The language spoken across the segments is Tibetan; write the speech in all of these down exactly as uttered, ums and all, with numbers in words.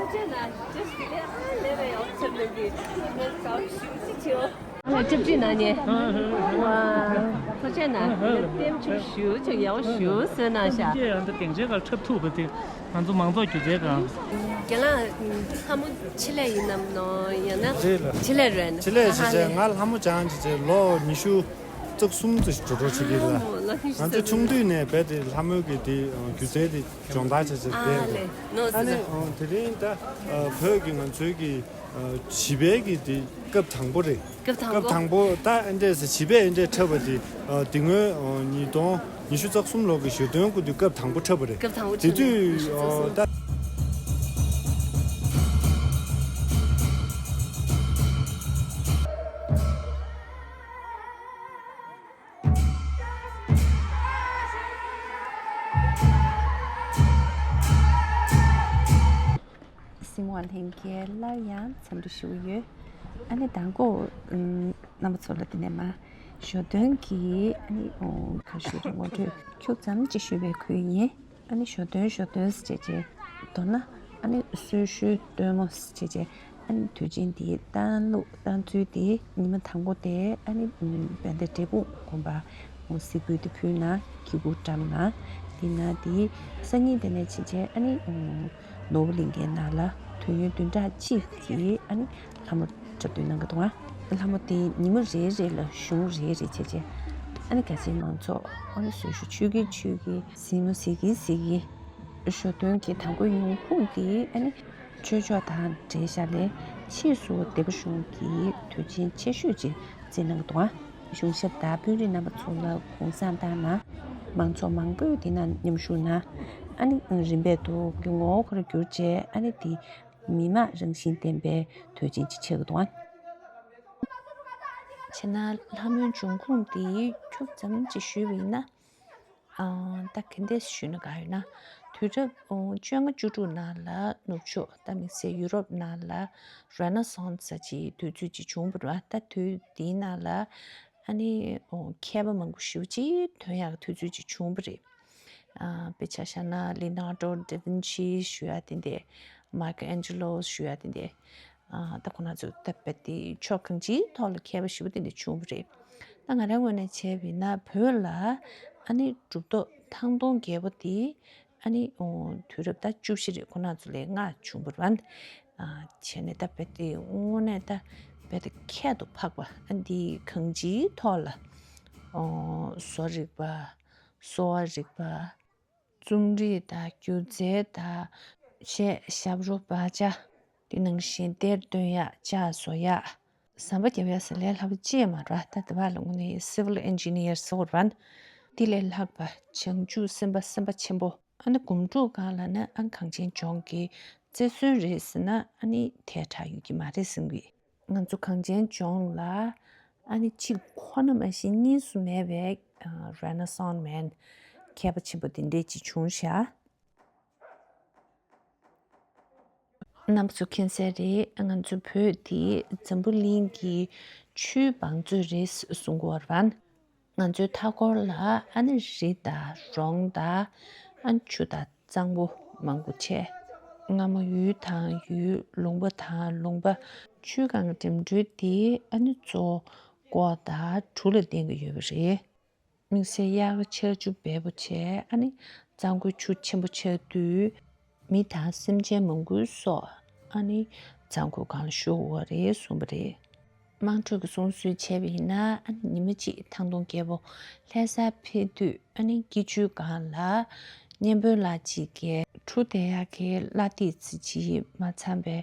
ལ་སྐྱབས་བཅོལ་གནང་ནས། ཐུགས་རྗེ་གནང་། ལྟེམ་ཆུ་ཞུ་ཆུ་ཡག་ཞུ་ཟོས་གནང་ཤག་ཡང་འདི་སྡིངས་ཆའི་སྒང་འཁྲབ་ཐུབ་པ་དེ་ང་ཚོ་མང་ཚོགས་སྒྱུ་རྩལ་སྒང་། རྒན་ལགས། ལྷ་མོ་ཆེད་ལས་ཡིན་ནམ་ནོ་ཡང་ན། རེད་ལ། ཆེད་ལས་རེད། ཆེད་ལས་བྱས་བྱས་ང་ལྷ་མོ་སྦྱངས་བྱས་བྱས་ལོ་ཉི་ཤུ་རྩ་གསུམ་ཙམ་ཞིག་འགྲོ་འགྲོ་བྱེད་ཀྱི་ལ། ང་ཚོ་ཆུང་དུས་ནས་རྦད་དེ་ལྷ་མོའི་གི་དེ་སྒྱུ་རྩལ་དེ་སྦྱོང་བརྡར་བྱས་བྱས་བསྡད་འདུག་ཨ་ནི་དེ་རིང་ད་བོད་ཀྱི་ང་ཚོའི་གི་བྱིས་པའི་གི་དེ་སྐབས་དང་པོ་རེད། སྐབས་དང་པོ། སྐབས་དང་པོ་ད་ཨེ་འདྲས་བྱིས་པས་ཨེ་འདྲས་འཁྲབ་པ་དེ་དེ་སྔོན་ཉིས་སྟོང་ཉི་ཤུ་རྩ་གསུམ་ལོ་གི་ཞོ་སྟོན་སྐུ་དུས་སྐབས་དང་པོ་འཁྲབ་པ་རེད། སྐབས་དང་པོ་དེ་འཁྲབ་དུས་ནས་ད། གཟིགས་མོ་བ་ལྷན་རྒྱས་སླར་ཡང་འཚམས་འདྲི་ཞུ་གི་ཡོད། ཨ་ནི་མདང་དགོང་ཨམ་རྣམ་པ་ཚོ་ལ་འདི་ནས་མ་ཞོ་སྟོན་གྱི་ཨ་ནི་ཨོ་ག་ཞུ་རེད། ངོ་སྤྲོད་ཁྱུག་ཙམ་ཅིག་ཞུས་པའི་ཁུལ་ཡིན། ཨ་ནི་ཞོ་སྟོན་ཞོ་སྟོན་ཟེར་བྱས་བྱས་མདོར་ན་ཨ་ནི་གསོལ་ཞོའི་སྟོན་མོ་ཟེར་བྱས་བྱས། ཨ་ནི་དུས་ཆེན་འདིའི་བཏང་ལུགས་བཏང་ཚུལ་དེ་ཉི་མ་དང་པོ་དེ་ཨ་ནི་དཔལ་ལྡན་འབྲས་སྤུངས་དགོན་པ་གཟིགས་འབུལ་དེ་ཕུལ་ན་གི་གུ་བཀྲམ་ན། དེ་ན་དེ་སང་ཉིན་དེ་ནས་ཕྱིན་ཆད་ཨ་ནི་ནོར་བུ་གླིང་གའི་ནང་ལ་དུས་ཡུན་བདུན་ཕྲག་གཅིག་གི་ཨ་ནི་ལྷ་མོ་འཁྲབ་སྟོན་གནང་གི་འདུག་ཨ་ལྷ་མོ་དེ་ཉི་མ་རེ་རེ་ལ་གཞུང་རེ་རེ་བྱས་བྱས་ཨ་ནི་ག་ཚོད་མང་ཚོགས་ཨ་ནི་གསོལ་ཞོ་མཆོད་ཀྱིན་མཆོད་ཀྱིན་གཟིགས་མོ་གཟིགས་ཀྱིན་གཟིགས་ཀྱིན། ཞོ་སྟོན་གྱི་དང་པོའི་ཡོང་ཁུངས་དེ་ཨ་ནི་ཆོས་ཕྱོགས་དང་འབྲེལ་བཞག་ལས་ཕྱིས་སུ་སྡེ་པ་གཞུང་གིས་དུས་ཆེན་ཆེ་ཤོས་ཅིག་བརྩི་གནང་གི་འདུག་གཞུང་ཞབས་དང་དཔོན་རིགས་རྣམ་པ་ཚོ་ལ་གུང་སེང་བཏང་ན་མང་ཚོགས་མང་པོས་དེ་ན་མཉམ་ཞུགས་གནང་། ཨ་ནི་རིམ་པས་འདུ་གི་ངོ་བོ་ཁོ་ར་བསྒྱུར་བྱས་ཨ་ནི་དེ་མི་དམངས་རང་བཞིན་ལྡན་པའི་དུས་ཆེན་ཅིག་ཆགས་ཀྱི་འདུག་བྱས་ན་ལྷ་མོའི་འབྱུང་ཁུངས་དེ་ཁྱུག་ཙམ་ཅིག་ཞུས་པ་ཡིན་ན། ཨང་། ད་ག་འདྲས་ཞུས་ན་དགའ་ཡོད་ན། དུས་རབས་ཨང་བཅོ་ལྔ་བཅུ་དྲུག་ནང་ལ་ནུབ་ཕྱོགས་ད་དམིགས་བསལ་ཡུ་རོབ་ནང་ལ་Renaissance་ཟེར་གྱི་དུས་ཚོད་ཅིག་བྱུང་བ་རེད་བ། ད་དུས་དེའི་ནང་ལ་ཨ་ནི་ཨང་མཁས་པ་མང་པོ་ཞེ་པོ་ཅིག་ཐོན་ཡག་གི་དུས་ཚོད་ཅིག་བྱུང་བ་རེད། ཨ་དཔེ་ཆ་བཞག་ན་Leonardo da Vinci་ཞུ་ཡག་དེ་འདྲས། Michelangelo་ཞུ་ཡག་དེ་འདྲས། ཨ་ད་ཁོ་ན་ཚོ་ད་རྦད་དེ་ཕྱོགས་གང་ཅིའི་ཐོག་ལ་མཁས་པ་ཞེ་པོ་དེ་འདྲ་བྱུང་བ་རེད། ད་ང་རང་ངོས་ནས་བྱས་པ་ཡིན་ན་བོད་ལ་ཨ་ནི་གྲུབ་ཐོབ་ཐང་སྟོང་རྒྱལ་པོ་དེ་ཨ་ནི་ཨོ་དུས་རབས་ད་བཅུ་བཞི་རེད། ཁོ་ན་ཚོ་ལས་སྔ་བྱུང་བ་རེད། ཨ་བྱས་ནས་ད་རྦད་དེ་དངོས་གནས་ད་རྦད་དེ་ཁྱད་དུ་འཕགས་པ་ཨ་འདི་གང་ཅིའི་ཐོག་ལ་ཨོ་བཟོ་རིག་པ། གསོ་བ་རིག་པ། རྩོམ་རིག་དང་སྒྱུ་རྩལ་དང་གཞས་ཞབས་བྲོ་སྦ་ཆ། དེ་ནང་བཞིན་གཏེར་འདོན་ཡག་ལྕགས་བཟོ་ཡག་ཟམ་པ་རྒྱབ་ཡག་ཟེར་ལས་སླ་པོ་ཅིག་མ་རེད་བ། ད་དེ་བ་ལ་དངོས་གནས་civil engineer་ཟེར་བ་རེད་བ། དེ་ལས་ལྷག་པ་བྱང་ཆུབ་སེམས་དཔའ་སེམས་དཔའ་ཆེན་པོ། ཨ་ནི་སྒོམ་སྒྲུབ་སྒང་ལ་ནི་ཨ་གངས་ཅན་ལྗོངས་ཀྱི་རྩེར་སོན་རེད་ཟེར་ན་ཨ་ནི་ཐལ་དྲགས་ཡོད་ཀྱི་མ་རེད་བསམ་གི། ང་ཚོ་གངས་ཅན་ལྗོངས་ལ་ཨ་ནི་གཅིག་ཁོ་ན་མ་གཏོགས་གཉིས་སུ་མེད་པའི་Renaissance man་མཁས་པ་ཆེན་པོ་དེ་འདྲས་ཅིག་བྱུང་ཤག་རྣམ་པ་ཚོ་མཁྱེན་གསལ་རེད། ང་ཚོ་བོད་འདི་འཛམ་བུ་གླིང་གི་ཆུའི་བང་མཛོད་རེད་གསུང་གི་ཡོད་རེད་བ། ང་ཚོའི་མཐའ་འཁོར་ལ་ཨ་ནི་རི་དང་རོང་དང་ཨ་ནི་ཆུ་དང་གཙང་པོ་མང་པོ་ཆེ། རྔ་མ་ཡུལ་དང་ཡུལ། ལུང་པ་དང་ལུང་པ། ཆུའི་སྒང་གི་འགྲིམ་འགྲུལ་དེ་ཨ་ནི་གཙོ་བོ་ལྐོག་དང་གྲུ་ལ་བརྟེན་གྱི་ཡོད་པ་རེད། དམིགས་བསལ་དབྱར་ཁ་ཆར་ཆུ་འབེལ་པོ་བྱས་ཨ་ནི་གཙང་པོའི་ཆུ་ཆེན་པོ་ཆགས་དུས། མི་དང་སེམས་ཅན་མང་པོའི་སྲོག་ཨ་ནི་གཙང་པོའི་སྒང་ལ་ཤོར་བ་རེད་གསུངས་པ་རེད། དམངས་ཁྲོད་ཀྱི་གསུང་སྲོལ་བྱས་པ་ཡིན་ན་ཨ་ནི་ཉི་མ་གཅིག་ཐང་སྟོང་རྒྱལ་པོ་ལྷ་སར་ཕེབས་དུས་ཨ་ནི་སྐྱིད་ཆུའི་སྒང་ལ་གཉན་པོའི་ལྷ་གཅིག་གིས་གྲུ་འདེད་ཡག་གི་གླ་སྟེགས་ཅིག་མ་འཚམས་པའི་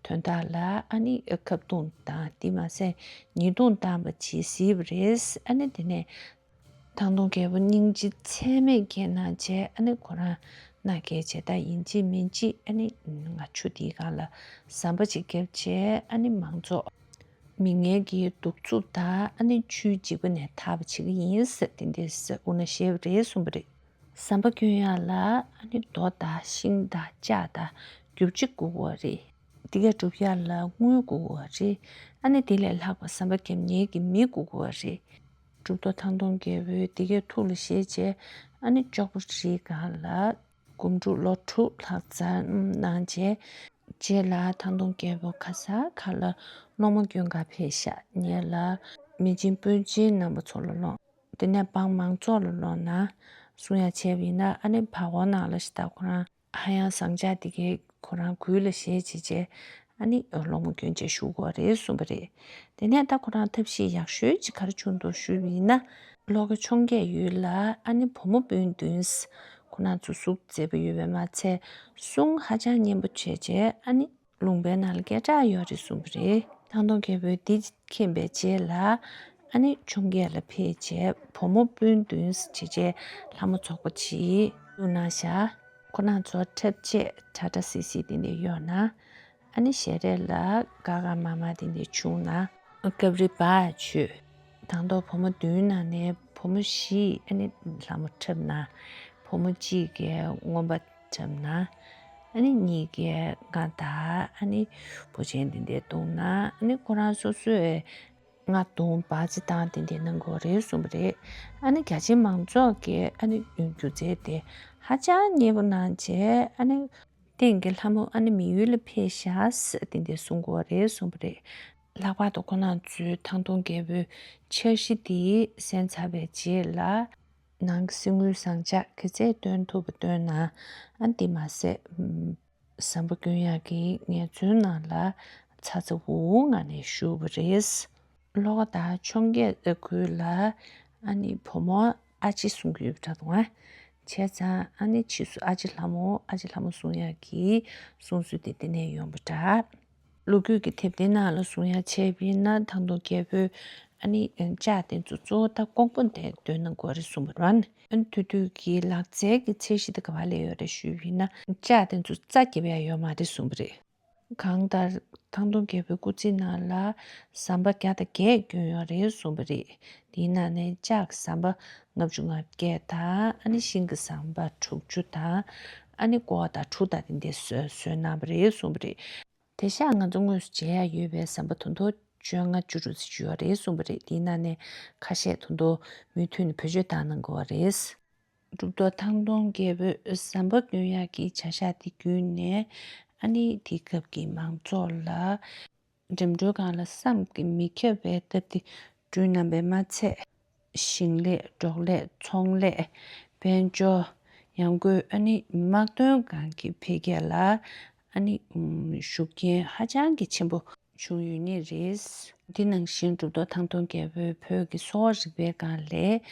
དོན་དག་ལ་ཨ་ནི་ཁ་བརྡུང་དང་དེ་མ་ཟད་ཉེས་རྡུང་བཏང་བ་ཅིག་གཟིགས་པ་རེད། ཨ་ནི་དེ་ནས་ཐང་སྟོང་རྒྱལ་པོ་སྙིང་རྗེ་ཚད་མེད་སྐྱེས་གནང་བྱས་ཨ་ནི་ཁོ་རང་མནའ་སྐྱེལ་བྱས་ད་ཡིན་གཅིག་མིན་གཅིག་ཨ་ནི་ང་ཆུ་འདིའི་སྒང་ལ་ཟམ་པ་ཅིག་བརྒྱབ་བྱས་ཨ་ནི་མང་ཚོགས་མི་ངལ་གྱི་གདུག་རྩུབ་དང་ཨ་ནི་ཆུའི་འཇིགས་པ་ནས་ཐར་བ་བྱེད་ཀྱི་ཡིན་ཟེར་དེ་འདྲས་དབུ་མནའ་བཞེས་པ་རེད་གསུངས་པ་རེད། ཟམ་པ་སྐྱོན་ཡག་ལ་ཨ་ནི་རྡོ་དང་ཤིང་དང་ལྕགས་དང་རྒྱུ་ཆ་དགོས་ཀྱི་ཡོད་རེད། དེ་གས་སྒྲུབ་ཡག་ལ་དངུལ་དགོས་ཀྱི་ཡོད་རེད། ཨ་ནི་དེ་ལས་ལྷག་པ་ཟམ་པ་རྒྱབ་མཁན་གྱི་མི་དགོས་ཀྱི་ཡོད་རེད། གྲུབ་ཐོབ་ཐང་སྟོང་རྒྱལ་པོས་དེ་གས་ཐུགས་ལ་བཞེས་བྱས་ཨ་ནི་ལྕོག་པོ་རིའི་སྒང་ལ་སྒོམ་སྒྲུབ་ལོ་དྲུག་ལྷག་ཙམ་གནང་བྱས། རྗེས་ལ་ཐང་སྟོང་རྒྱལ་པོ་ག་ས་ག་ལ་སློང་མོ་སྐྱོན་ག་ཕེབས་ཤག་ཉེ་ལ་མི་ཆེན་དཔོན་ཆེན་རྣམ་པ་ཚོ་ལ་སློང་། དེ་ནས་འབངས་མང་ཚོགས་ལ་སློང་ན་གསུང་ཡ་བྱས་པ་ཡིན་ན། ཨ་ནི་བར་སྐོར་ནང་ལ་ཞིག་ད་ཁོ་རང་ཧ་ཡང་བཟང་ཅག་དེ་གས་ཁོ་རང་གུས་ལ་བཞེས་བྱས་བྱས། ཨ་ནི་སློང་མོ་སྐྱོན་བྱས་བཞུགས་དགོས་རེད་གསུངས་པ་རེད། དེ་ནས་ད་ཁོ་རང་ཐབས་ཤེས་ཡག་ཤོས་ཅིག་ག་རེ་བྱུང་འདུག་ཞུས་པ་ཡིན་ན། ལྷོ་ཁ་འཕྱོངས་རྒྱས་ཡུལ་ལ་ཨ་ནི་བུ་མོ་སྤུན་བདུན་ཁོ་རང་ཚོ་གཟུགས་མཛེས་པོ་ཡོད་པས་མ་ཚད་གསུང་ཧ་ཅང་སྙན་པོ་བྱས་བྱས། ཨ་ནི་ལུང་པའི་ནང་ལ་སྐད་གྲགས་ཡོད་རེད་གསུངས་པ་རེད། ཐང་སྟོང་རྒྱལ་པོས་འདི་མཁྱེན་པའི་རྗེས་ལ་ཨ་ནི་འཕྱོངས་རྒྱས་ལ་ཕེབས་བྱས་བུ་མོ་སྤུན་བདུན་བྱས་བྱས་ལྷ་མོ་ཚོགས་པ་ཅིག་བཙུགས་གནང་བཞག་ཁོ་རང་ཚོ་འཁྲབ་ཆས་གྲ་གྲ་སི་སི་དེ་འདྲ་གཡོགས་ན། ཨ་ནི་ཞལ་རས་ལ་དགའ་དགའ་མ་མ་དེ་འདྲ་བྱུང་ན། སྐབས་རེ་སྦ་ཆོས་དང་ཐོག་བུ་མོ་བདུན་ནང་ནས་བུ་མོ་བཞིས་ཨ་ནི་ལྷ་མོ་འཁྲབ་ན། བུ་མོ་གཅིག་གིས་རྔོན་པ་འཁྲབ་ན། ཨ་ནི་གཉིས་ཀས་རྔ་དང་ཨ་ནི་འབོ་ཆེན་དེ་འདྲ་བརྡུངས་ན། ཨ་ནི་ཁོ་རང་སོ་སོས་རྔ་བརྡུངས་སྦ་རྩེད་བཏང་དེ་འདྲ་གནང་གི་ཡོད་རེད་གསུངས་པ་རེད། ཨ་ནི་རྒྱ་ཆེ་མང་ཚོགས་ཀྱིས་ཨ་ནི་སྒྱུ་རྩལ་དེ་ཧ་ཅང་མཉེས་པོ་གནང་བྱས། ཨ་ནི་སྟེང་གི་ལྷ་མོ་ཨ་ནི་མི་ཡུལ་ལ་ཕེབས་ཤག་ཟེར་དེ་འདྲ་གསུང་གི་ཡོད་རེད་གསུངས་པ་རེད། ལྷག་པར་དུ་ཁོ་རང་ཚོས་ཐང་སྟོང་རྒྱལ་པོའི་འཆར་གཞི་དེ་གསན་ཚར་བའི་རྗེས་ལ། ནང་གི་གསེར་དངུལ་ཟངས་ལྕགས་ག་ཚད་བཏོན་ཐུབ་པ་བཏོན་ན། ཨ་འདི་མ་ཟད་ཨམ་ཟམ་པ་གྱོན་ཡག་གི་ངལ་རྩོལ་ནང་ལ་ཚ་ཚ་འུར་འུར་ངང་ནས་བཞུགས་པ་རེད། ལྷོ་ཁ་དང་འཕྱོངས་རྒྱས་ཁུལ་ལ་ཨ་ནི་བུ་མོ་ཨ་ཅེ་གསུང་གི་ཡོད་པ་འདྲ་འདུག་ཨ། བྱས་ཙང་ཨ་ནི་ཕྱིས་སུ་ཨ་ཅེ་ལྷ་མོ་ཨ་ཅེ་ལྷ་མོ་གསུང་ཡག་གི་གསུང་སྲོལ་དེ་དེ་ནས་ཡོང་པ་འདྲ། ལོ་རྒྱུས་ཀྱི་དེབ་ཐེར་ནང་ལ་གསུང་ཡ་བྱས་པ་ཡིན་ན། ཐང་སྟོང་རྒྱལ་པོས་ཨ་ནི་ལྕགས་དེ་ཚོ་གཙོ་བོ་ད་ཀོང་པོ་དེ་འདོན་གནང་དགོས་རེད་གསུངས་པ་རེད། ཨ་ནི་དེ་དུས་ཀྱི་ལག་རྩལ་གྱི་ཚད་གཞི་དེ་ག་པར་སླེབས་ཡོད་རེད་ཞུས་པ་ཡིན་ན། ལྕགས་དེ་ཚོ་རྩ་རྒྱབ་ཡ་ཡོད་མ་རེད་གསུངས་པ་རེད། གང་ལྟར་ཐང་སྟོང་རྒྱལ་པོའི་སྐུ་ཚེའི་ནང་ལ་ཟམ་པ་བརྒྱ་དང་བརྒྱད་བསྐྱོན་ཡོད་རེད་གསུངས་པ་རེད། དེའི་ནང་ནས་ལྕགས་ཟམ་པ་ལྔ་བཅུ་ང་བརྒྱད་དང་། ཨ་ནི་ཤིང་གི་ཟམ་པ་དྲུག་ཅུ་དང་། ཨ་ནི་ཀོ་བ་དང་གྲུ་དང་དེ་འདྲ་བཟོས་བཟོས་གནང་བ་རེད་གསུངས་པ་རེད། དེང་སང་ང་ཚོ་དངོས་སུ་མཇལ་ཡ་ཡོད་པའི་ཟམ་པ་དོན་ཐོག་བཅོ་ལྔ་བཅུ་དྲུག་ཙམ་ཅིག་ཡོད་རེད་གསུངས་པ་རེད། དེའི་ནང་ནས་ཁ་ཤས་དོན་ཐོག་མུ་མཐུད་ནས་བེད་སྤྱོད་བཏང་གནང་དགོས་པ་རེད། གྲུབ་ཐོབ་ཐང་སྟོང་རྒྱལ་པོས་ཟམ་པ་འདོན་ཡག་གི་བྱ་གཞག་དེ་བརྒྱུད་ནས། ཨ་ནི་དེའི་སྐབས་ཀྱི་མང་ཚོགས་ལ་འགྲིམ་འགྲུལ་སྒང་ལ་བསམ་གྱིས་མི་ཁྱབ་པའི་སྟབས་བདེ་བསྐྲུན་གནང་བས་མ་ཚད། ཞིང་ལས། འབྲོག་ལས། ཚོང་ལས། དཔལ་འབྱོར། ཡང་སྒོས་ཨ་ནི་དམག་དོན་སྒང་གི་འཕེལ་རྒྱས་ལ་ཨ་ནི་ཨུམ་ཤུགས་རྐྱེན་ཧ་ཅང་གི་ཆེན་པོ་བྱུང་ཡོད་ངེས་རེད། འདི་ནང་བཞིན་གྲུབ་ཐོབ་ཐང་སྟོང་རྒྱལ་པོས་བོད་ཀྱི་གསོ་བ་རིག་པའི་སྒང་ལས་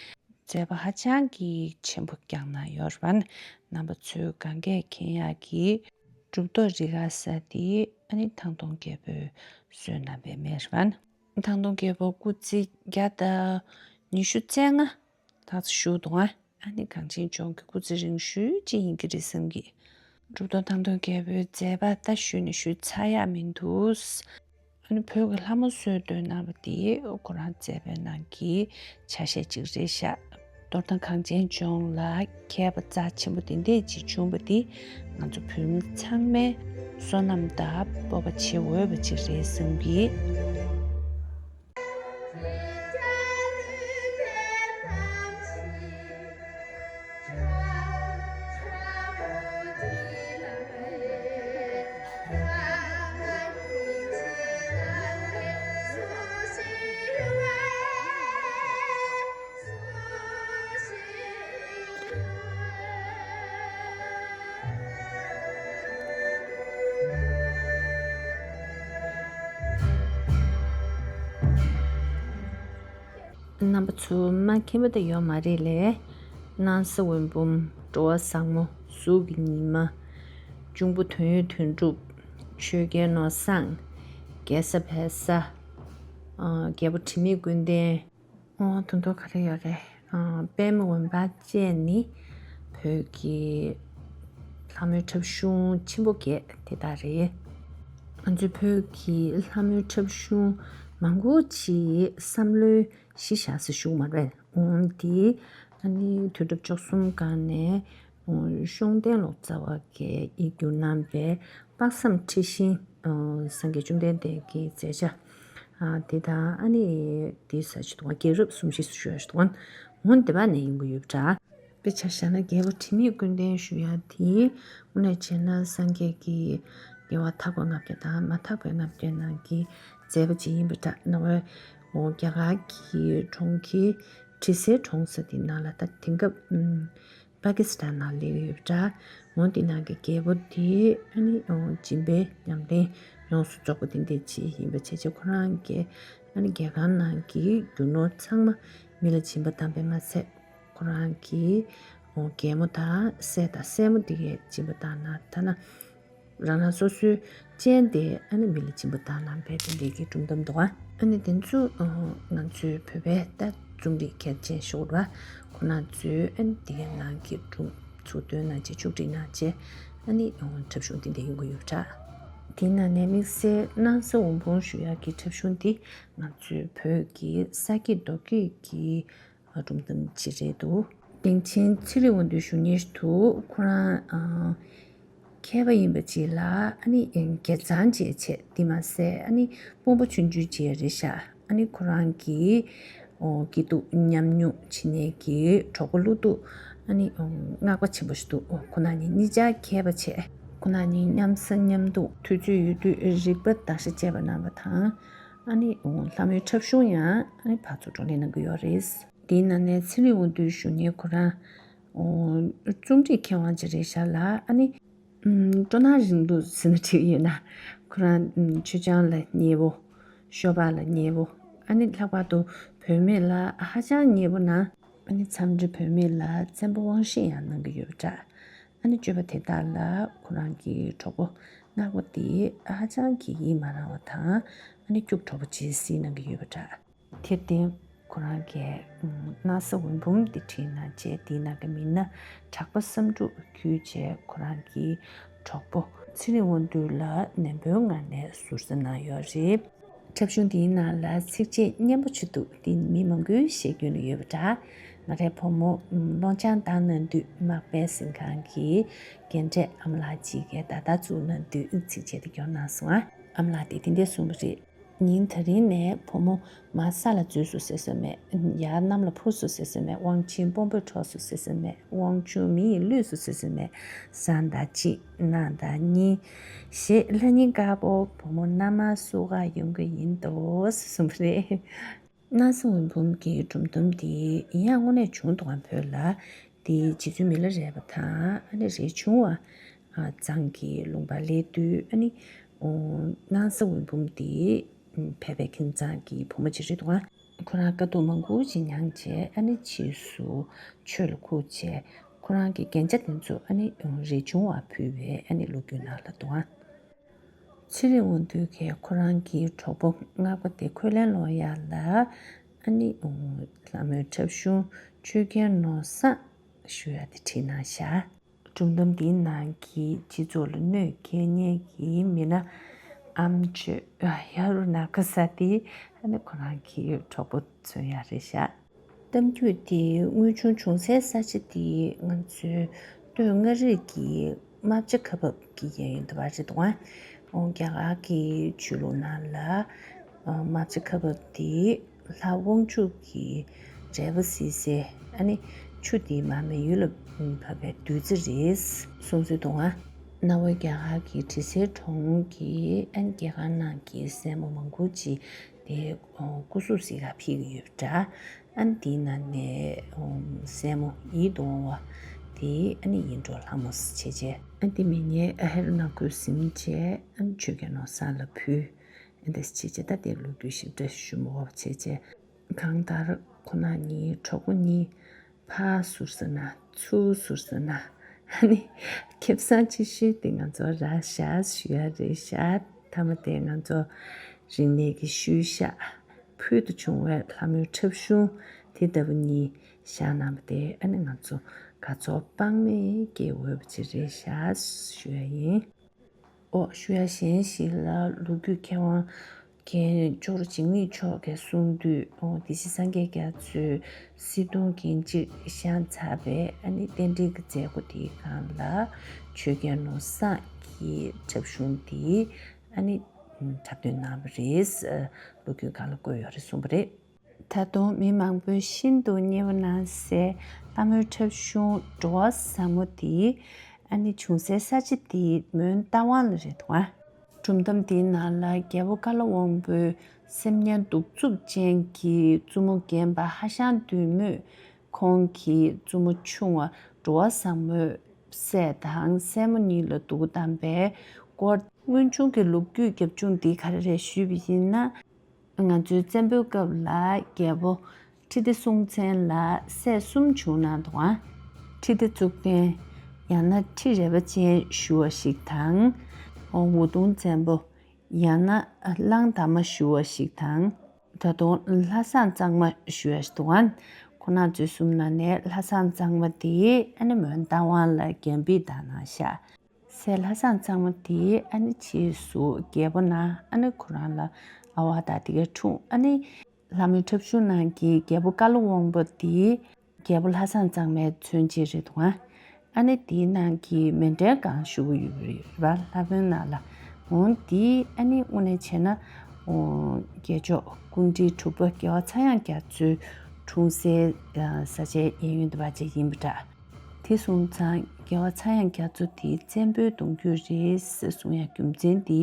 མཛད་པ་ཧ་ཅང་གི་ཆེན་པོ་བསྐྱངས་གནང་ཡོད་རེད་པ། རྣམ་པ་ཚོས་གང་གས་མཁྱེན་ཡག་གི་གྲུབ་ཐོབ་རིག་ག་ས་དེ་ཨ་ནི་ཐང་སྟོང་རྒྱལ་པོས་བཟོས་གནང་བའི་མེ་རེད་པ། ཐང་སྟོང་རྒྱལ་པོ་སྐུ་ཚེ་བརྒྱ་དང་ཉི་ཤུ་རྩ་ལྔ་ལྷག་ཙམ་བཞུགས་འདུག་ཨ། ཨ་ནི་གངས་ཅན་ལྗོངས་ཀྱི་སྐུ་ཚེ་རིང་ཤོས་ཅིག་ཡིན་གྱི་རེད་བསམ་གི། གྲུབ་ཐོབ་ཐང་སྟོང་རྒྱལ་པོའི་མཛད་པ་ད་ཞུས་ནས་ཞུས་ཚར་ཡག་མི་འདུག་ཨ་ནི་བོད་ཀྱི་ལྷ་མོ་གསོལ་འདོན་གནང་བ་དེ་ཁོ་རང་མཛད་པའི་ནང་གི་ཆ་ཤས་གཅིག་རེད་ཤག་གཏོར་སྟངས་གངས་ཅན་ལྗོངས་ལ་མཁས་པ་རྩ་ཆེན་པོ་དེ་འདྲས་ཅིག་བྱུང་བ་དེ་ང་ཚོ་བོད་མི་ཚང་མའི་བསོད་ནམས་དང་སྤོབས་པ་བྱེད་འོས་པ་ཅིག་རེད་བསམ་གི། རྣམ་པ་ཚོ་མ་མཁྱེན་པ་དེ་ཡོད་མ་རེད་ལས། སྣང་ས་འོད་འབུམ། འགྲོ་བ་བཟང་མོ། གཟུགས་ཀྱི་ཉི་མ། འབྱུང་པོ་དོན་ཡོད་དོན་གྲུབ། ཆོས་རྒྱལ་ནོར་བཟང་། རྒྱལ་ས་བལ་བཟའ། ཨ། རྒྱལ་པོ་དྲི་མེད་ཀུན་ལྡན། ཨོ། དོན་དག་ག་རེ་ཡོད་རེད། ཨ། པདྨ་འོད་འབར་བཅས་ནི་བོད་ཀྱི་ལྷ་མོའི་འཁྲབ་གཞུང་ཆེན་པོ་བརྒྱད་དེ་དག་རེད། ང་ཚོའི་བོད་ཀྱི་ལྷ་མོའི་འཁྲབ་གཞུང་མང་པོ་ཅིག་བསམ་བློའི་གཞི་བཞག་ས་ཞུགས་མ་རེད། ཨོ། འདི་ཨ་ནི་དུས་རབས་བཅུ་གསུམ་སྒང་ནས་ཨོ། ཤོང་སྟེང་ལོ་ཙཱ་བ་གིས་ཡིག་སྒྱུར་གནང་བའི་དཔག་བསམ་འཁྲི་ཤིང་། ཨོ། སངས་རྒྱས་བཅོམ་ལྡན་འདས་ཀྱི་མཛད་བྱ། ཨ། དེ་དང་ཨ་ནི་དེའི་ས་ཆ་དུ་བ་རྒྱལ་རབས་སུམ་བཞི་ཞུ་ཡ་ཞུ་དུ་བ། འོན་དེ་བ་ནས་ཡིན་གྱི་ཡོད་པ་འདྲ། དཔེ་ཆ་བཞག་ན་རྒྱལ་པོ་དྲི་མེད་ཀུན་ལྡན་ཞུ་ཡ་དེ་དངོས་གནས་བྱས་ན་སངས་རྒྱས་ཀྱི་ དེ་བ་འཐག་པའི་ལྔ་བརྒྱ་དང་མ་འཐག་པའི་ལྔ་བརྒྱ་ནང་གི་མཛད་པ་ཅིག་ཡིན་པ་འདྲ། ནང་བའི་འོ་རྒྱ་གར་གྱི་གྲོང་ཁྱེར་དྲི་ཟའི་གྲོང་ཟེར་དེ་ནང་ལ་ད་དེང་སྐབས་ཨམ། པ་ཀི་སི་ཐན་ནང་སླེབས་ཡོད་པ་འདྲ། འོ་དེ་ནང་གི་རྒྱལ་པོ་དེ་ཨ་ནི་འོ་སྦྱིན་པའི་ཉམས་ལེན་ཡོངས་སུ་རྫོགས་པ་དེ་འདྲ་ཅིག་ཡིན་པ་བྱས་བྱས་ཁོ་རང་གི་ཨ་ནི་རྒྱལ་ཁང་ནང་གི་རྒྱུ་ནོར་ཚང་མ་མི་ལ་སྦྱིན་པ་བཏང་པས་མ་ཚད། ཁོ་རང་གི་འོ་རྒན་མོ་དང་སྲས་དང་སྲས་མོ་དེ་གས་སྦྱིན་པ་བཏང་ན། ཐ་ན་རང་རང་སོ་སོའི་སྤྱན་དེ་ཨ་ནི་མི་ལ་སྦྱིན་པ་བཏང་གནང་བའི་དེ་འདྲའི་གི་སྒྲུང་གཏམ་འདུག་ཨ། ཨ་ནི་དེ་ཚོ་ང་ཚོའི་བོད་པའི་ད་རྩོམ་རིག་མཁས་ཅན་ཞུ་བ་ཁོ་རང་ཚོས་ཨ་ནི་དེ་གའི་ནང་གི་སྒྲུང་ཚུར་བཏོན་གནང་བྱས་ཕྱོགས་སྒྲིག་གནང་བྱས་ཨ་ནི་འཁྲབ་གཞུང་དེ་འདྲ་ཡོང་གི་ཡོད་པ་འདྲ། དེའི་ནང་ནས་དམིགས་བསལ་སྣང་ས་འོད་འབུམ་ཞུ་ཡག་གི་འཁྲབ་གཞུང་འདི་ང་ཚོའི་བོད་ཀྱི་ས་སྐྱིད་རྡོ་སྐྱིད་ཀྱི་སྒྲུང་གཏམ་ཅིག་རེད་འདུག་དེང་ཆེན་ཚེ་རིང་དབང་འདུས་བཞུགས་གནས་དུ་ཁོ་རང་ཨ། མཁས་པ་ཡིན་པ་ཅིག་ལ་ཨ་ནི་དགེ་མཚང་བྱས་བྱས་དེ་མ་ཟད་ཨ་ནི་དཔོན་པོ་ཆུང་ཆུང་བྱས་རེད་ཤག་ཨ་ནི་ཁོ་རང་གི་ཨོ་སྐྱིད་སྡུག་མཉམ་མྱོང་བྱེད་མཁན་གྱི་གྲོགས་པོ་ཀླུ་སྡུག་ཨ་ནི་ཨོ་སྔགས་པ་ཆེན་པོ་ཞིག་འདུག་ཨོ་ཁོ་རང་གཉིས་གཉིས་ཆ་མཁས་པ་བྱས། ཁོ་རང་གཉིས་མཉམ་ཟ་མཉམ་འཐུང་དུས་ཚོད་ཡོད་དུས་རིག་པ་བརྡར་ཤ་བཅད་པ་གནང་བ་དང་། ཨ་ནི་ཨོ་ལྷ་མོའི་འཁྲབ་གཞུང་ཡང་ཨ་ནི་ཕར་ཚུར་བགྲོ་གླེང་གནང་གི་ཡོད་རེད། དེའི་ནང་ནས་ཚེ་རིང་དབང་འདུས་བཞུགས་གནས་ཁོ་རང་ཨོ་རྩོམ་རིག་མཁས་དབང་ཅིག་རེད་ཤག་ལ། ཨ་ནི་ཨམ་སྤྲོ་སྣང་རིང་ལུགས་ཟེར་ན་འགྲིག་ཡོད་ན། ཁོ་རང་ཨམ་མཆོད་ཆང་ལ་མཉེས་པོ། ཤོ་སྦག་ལ་མཉེས་པོ། ཨ་ནི་ལྷག་པར་དུ་བུད་མེད་ལ་ཧ་ཅང་མཉེས་པོ་ན། ཨ་ནི་འཚམས་འདྲི་བུད་མེད་ལ་བཙན་པོ་དབང་ཤེད་ཡང་གནང་གི་ཡོད་པ་འདྲ། ཨ་ནི་སྤྱོད་པ་དེ་དག་ལ་ཁོ་རང་གི་གྲོགས་པོ་སྔགས་པ་དེ་ཧ་ཅང་གི་ཡིད་མ་རངས་པ་དང་། ཨ་ནི་སྐྱུག་བྲོ་པོ་ཅིག་གཟིགས་གནང་གི་ཡོད་པ་འདྲ། དེར་བརྟེན་ཁོ་རང་གིས་ཨམ་སྣང་ས་འོད་འབུམ་འདི་བྲིས་གནང་བྱས་དེའི་ནང་གི་མི་སྣ་གྲགས་པ་བསམ་འགྲུབ་བརྒྱུད་བྱས་ཁོ་རང་གི་གྲོགས་པོ་ཚེ་རིང་དབང་འདུས་ལ་ནན་པོའི་ངང་ནས་ཟུར་ཟ་གནང་ཡོད་རེད། འཁྲབ་གཞུང་འདིའི་ནང་ལ་ཚིགས་བཅད་སྙན་པོ་ཅིག་འདུག་འདི་མི་མང་པོས་ཤེས་ཀྱི་ཡོད་པ་འདྲ། ང་རའི་བུ་མོ་ཨམ་སློབ་སྦྱོང་བཏང་གནང་དུས་མག་པའི་གཟིམ་ཁང་གི་རྒན་གྲས་ཨ་མ་ལགས་གཅིག་གིས་བརྡ་དག་བཙུགས་གནང་དུས་ཚིགས་བཅད་འདི་སྐྱོར་གནང་སོང་ཨ། ཨ་མ་ལགས་དེ་དེ་འདྲས་གསུངས་པ་རེད། ཉིན་དེ་རིང་ནས་བུ་མོ་མར་ས་ལ་འཛུལ་སོང་ཟེར་ས་མེད། ཡར་གནམ་ལ་འཕུར་སོང་ཟེར་ས་མེད། དབང་ཆེན་དཔོན་པོས་འཕྲོག་སོང་ཟེར་ས་མེད། དབང་ཕྱུག་མི་ཡིས་བླུས་སོང་ཟེར་ས་མེད། བཟའ་ཟླ་གཅིག་ན་ཟླ་གཉིས། ཞེས་ལྷ་ཉིན་དཀར་པོ་བུ་མོ་མནའ་མར་བསུ་གར་ཡོང་གི་ཡིན་དོ་ཟེར་གསུངས་པ་རེད། སྣང་ས་འོད་འབུམ་གྱི་སྒྲུང་གཏམ་འདི་ཡིན་ཡང་དངོས་གནས་བྱུང་འདུག་གམ། བོད་ལ་འདི་རྗེ་བཙུན་མི་ལ་རས་པ་དང་ཨ་ནི་རས་ཆུང་བ་ཨ་ཚང་གི་ལུང་པར་སླེབས་དུས་ཨ་ནི་ཨོ་སྣང་ས་འོད་འབུམ་འདི་ཕལ་པའི་ཁྱིམ་ཚང་གི་བུ་མོ་ཅིག་རེད་འདུག་ག་ཁོ་རང་དཀའ་སྡུག་མང་པོ་ཅིག་མྱངས་བྱས་ཨ་ནི་ཕྱིས་སུ་ཆོས་ལ་ཁུག་བྱས་ཁོ་རང་གི་རྒྱན་ཆ་དེ་ཚོ་ཨ་ནི་རས་ཆུང་བར་ཕུལ་བའི་ཨ་ནི་ལོ་རྒྱུས་ནང་ལ་འདུག་ག་ཚེ་རིང་དབང་འདུས་ཀྱིས་ཁོ་རང་གི་གྲོགས་པོ་སྔགས་པ་དེ་འཁོན་ལན་སློག་ཡག་ལ་ཨ་ནི་ལྷ་མོའི་འཁྲབ་གཞུང་ཆོས་རྒྱལ་ནོར་བཟང་ཞུ་ཡག་དེ་བྲིས་གནང་བཞག་སྒྲུང་གཏམ་འདིའི་ནང་གི་སྤྱི་ཚོགས་ལ་གནོད་སྐྱེལ་མཁན་གྱི་མི་སྣ་ཨམ་ཆོས་ཡ་རུ་ན་ཀ་ས་དེ་ཨ་ནི་ཁོ་རང་གི་གྲོགས་པོ་མཚོན་ཡག་རེད་བཞག་གཏམ་རྒྱུད་དེ་དངོས་བྱུང་བྱུང་སའི་ས་ཆ་དེ་ང་ཚོའི་སྟོད་མངའ་རིས་ཀྱི་རྨ་བྱ་ཁ་འབབ་ཀྱི་གཡས་གཡོན་དུ་བ་རེད་འདུག་ག་འོ་རྒྱ་གར་གྱི་ཆོས་ལུགས་ནང་ལ་རྨ་བྱ་ཁ་འབབ་དེ་ལྷ་དབང་ཕྱུག་གི་འབྲས་བུ་གཟིགས་སའི་ཨ་ནི་ཆུ་དེ་མར་མེ་ཡོས་ལ་བབས་པའི་བདུད་རྩི་རེད་གསུངས་ཚུལ་འདུག་ག་གནའ་བོའི་རྒྱ་གར་གྱི་དྲི་ཟའི་གྲོང་གི་ཨ་ནི་རྒྱལ་ཁང་ནང་གི་སྲས་མོ་མང་པོ་ཅིག་དེ་སྐུ་གཟུགས་གཟིགས་གར་ཕེབས་ཀྱི་ཡོད་པ་འདྲ། ཨ་ནི་དེའི་ནང་ནས་སྲས་མོ་ཡིད་དུ་འོང་བ་དེ་ཨ་ནི་ཡིད་འཕྲོག་ལྷ་མོ་བྱས་བྱས། ཨ་ནི་དེ་མི་ཉལ་ཨ་ཧེ་རུ་ན་ཁོས་ཟིན་བྱས་ཨ་ནི་ཆོས་རྒྱལ་ནོར་བཟང་ལ་ཕུལ། ཨ་ནི་དེ་བྱས་བྱས་ད་དེ་ལོ་རྒྱུས་ཞིབ་ཕྲ་ཞུ་མི་འོས་པ་བྱས་བྱས། གང་ལྟར་ཁོ་ན་གཉིས་གྲོགས་པོ་གཉིས་ཕར་ཟུར་ཟ་ན་ཚུར་ཟུར་ཟ་ན་ཨ་ནི་ཁེ་བཟང་ཆེ་ཤོས་དེ་ང་ཚོ་ར་ཤ་ཞུ་ཡ་རེད་ཤག་མཐའ་མ་དེ་ང་ཚོ་རིག་གནས་ཀྱི་ཤུལ་བཞག་ཕུལ་དུ་བྱུང་བའི་ལྷ་མོའི་འཁྲབ་གཞུང་དེ་ལྟ་བུ་གཉིས་བཞག་གནང་བ་དེ་ཨ་ནི་ང་ཚོ་དགའ་ཚོར་དཔག་མེད་སྐྱེ་འོས་པ་ཅིག་རེད་ཤག་ཞུ་ཡ་ཡིན། ཨོ་ཞུ་ཡ་གཞན་ཞིག་ལ་ལོ་རྒྱུས་མཁས་དབང་རྒན་ཇོ་རུ་འཇིགས་མེད་མཆོག་གིས་གསུངས་དུས་ཨོ་བདེ་སྐྱིད་སངས་རྒྱས་རྒྱ་མཚོས་སྲིད་དུང་གིན་གཅིག་བཤམས་ཚར་བའི་ཨ་ནི་རྟེན་འབྲེལ་གྱི་མཛད་སྒོ་དེའི་སྒང་ལ་ཆོས་རྒྱལ་ནོར་བཟང་གི་འཁྲབ་གཞུང་འདི་ཨ་ནི་འཁྲབ་སྟོན་གནང་བ་རེད། ལོ་རྒྱུས་སྒང་ལ་བཀོད་ཡོད་རེད་གསུངས་པ་རེད། ད་དུང་མི་མང་པོས་ཤིན་ཏུ་མཉེས་པོ་གནང་སའི་ལྷ་མོའི་འཁྲབ་གཞུང་འགྲོ་བ་ཟབ་མོ་འདི་ ཨ་ནི་བྱུང་སའི་ས་ཆ་དེ་མོན་རྟ་དབང་ལ་རེད་འདུག་ཨ། སྒྲུང་གཏམ་དེའི་ནང་ལ་རྒྱལ་པོ་ཀ་ལ་དབང་པོའི་སེམས་ངན་གདུག་རྩུབ་ཅན་གྱི་བཙུན་མོ་རྒན་པ་ཧ་ཤང་བདུད་མོས་ཁོང་གི་བཙུན་མོ་ཆུང་བ་འགྲོ་བ་བཟང་མོའི་སྲས་དང་སྲས་མོ་གཉིས་ལ་སྡུག་བསྔལ་བཏང་པའི་སྐོར། སྔོན་བྱུང་གི་ལོ་རྒྱུས་རྒྱབ་ལྗོངས་འདི་ག་རེ་རེད་ཞུས་པ་ཡིན་ན། ང་ཚོའི་བཙན་པོའི་སྐབས་ལ་རྒྱལ་པོ་ཁྲི་ལྡེ་སྲོང་བཙན་ལ་སྲས་གསུམ་བྱུང་གནང་འདུག་ཨ། ཁྲི་ལྡེ་གཙུག་བརྟན། ཡང་ན་ཁྲི་རལ་པ་ཅན་ཞུ་བ་ཞིག་དང་། འུ་དུམ་བཙན་པོ། ཡང་ན་གླང་དར་མ་ཞུ་བ་ཞིག་དང་། ད་དུང་ལྷ་བཟང་གཙང་མ་ཞུ་བ་ཞིག་འདུག་ཨ། ཁོང་རྣམ་ཚོའི་གསུམ་ནང་ནས་ལྷ་བཟང་གཙང་མ་དེ་ཨ་ནི་མོན་རྟ་དབང་ལ་རྒྱན་ཕུད་བཏང་གནང་ཤག་སྲས་ལྷ་བཟང་གཙང་མ་དེ་ཨ་ནི་ཕྱིས་སུ་རྒྱལ་པོ་ན་ཨ་ནི་ཁོ་རང་ལ་ཨ་བ་དང་དེ་གའི་འཁྲུངས། ཨ་ནི་ལྷ་མོའི་འཁྲབ་གཞུང་ནང་གི་རྒྱལ་པོ་ཀ་ལ་དབང་པོ་དེ་རྒྱལ་པོ་ལྷ་བཟང་གཙང་མའི་མཚོན་བྱེད་རེད་འདུག་ཨ། ཨ་ནི་དེའི་ནང་གི་མཎྜལ་སྒང་ཞུ་གི་ཡོད་རེད་པ། ལྷ་མོའི་ནང་ལ། འོ་དེ་ཨ་ནི་དངོས་གནས་བྱས་ན། འོ་རྒྱལ་མཆོག་སྐུ་ཕྲེང་དྲུག་པ་རྒྱལ་བ་ཚངས་དབྱངས་རྒྱ་མཚོའི་འཁྲུངས་སའི་ས་ཆའི་གཡས་གཡོན་དུ་བ་ཅིག་ཡིན་པ་འདྲ། དེ་སོང་ཙང་རྒྱལ་བ་ཚངས་དབྱངས་རྒྱ་མཚོ་དེ་བཙན་པོའི་གདུང་རྒྱུད་རེད་ཟེར་གསུང་ཡ་རྒྱུ་མཚན་དེ་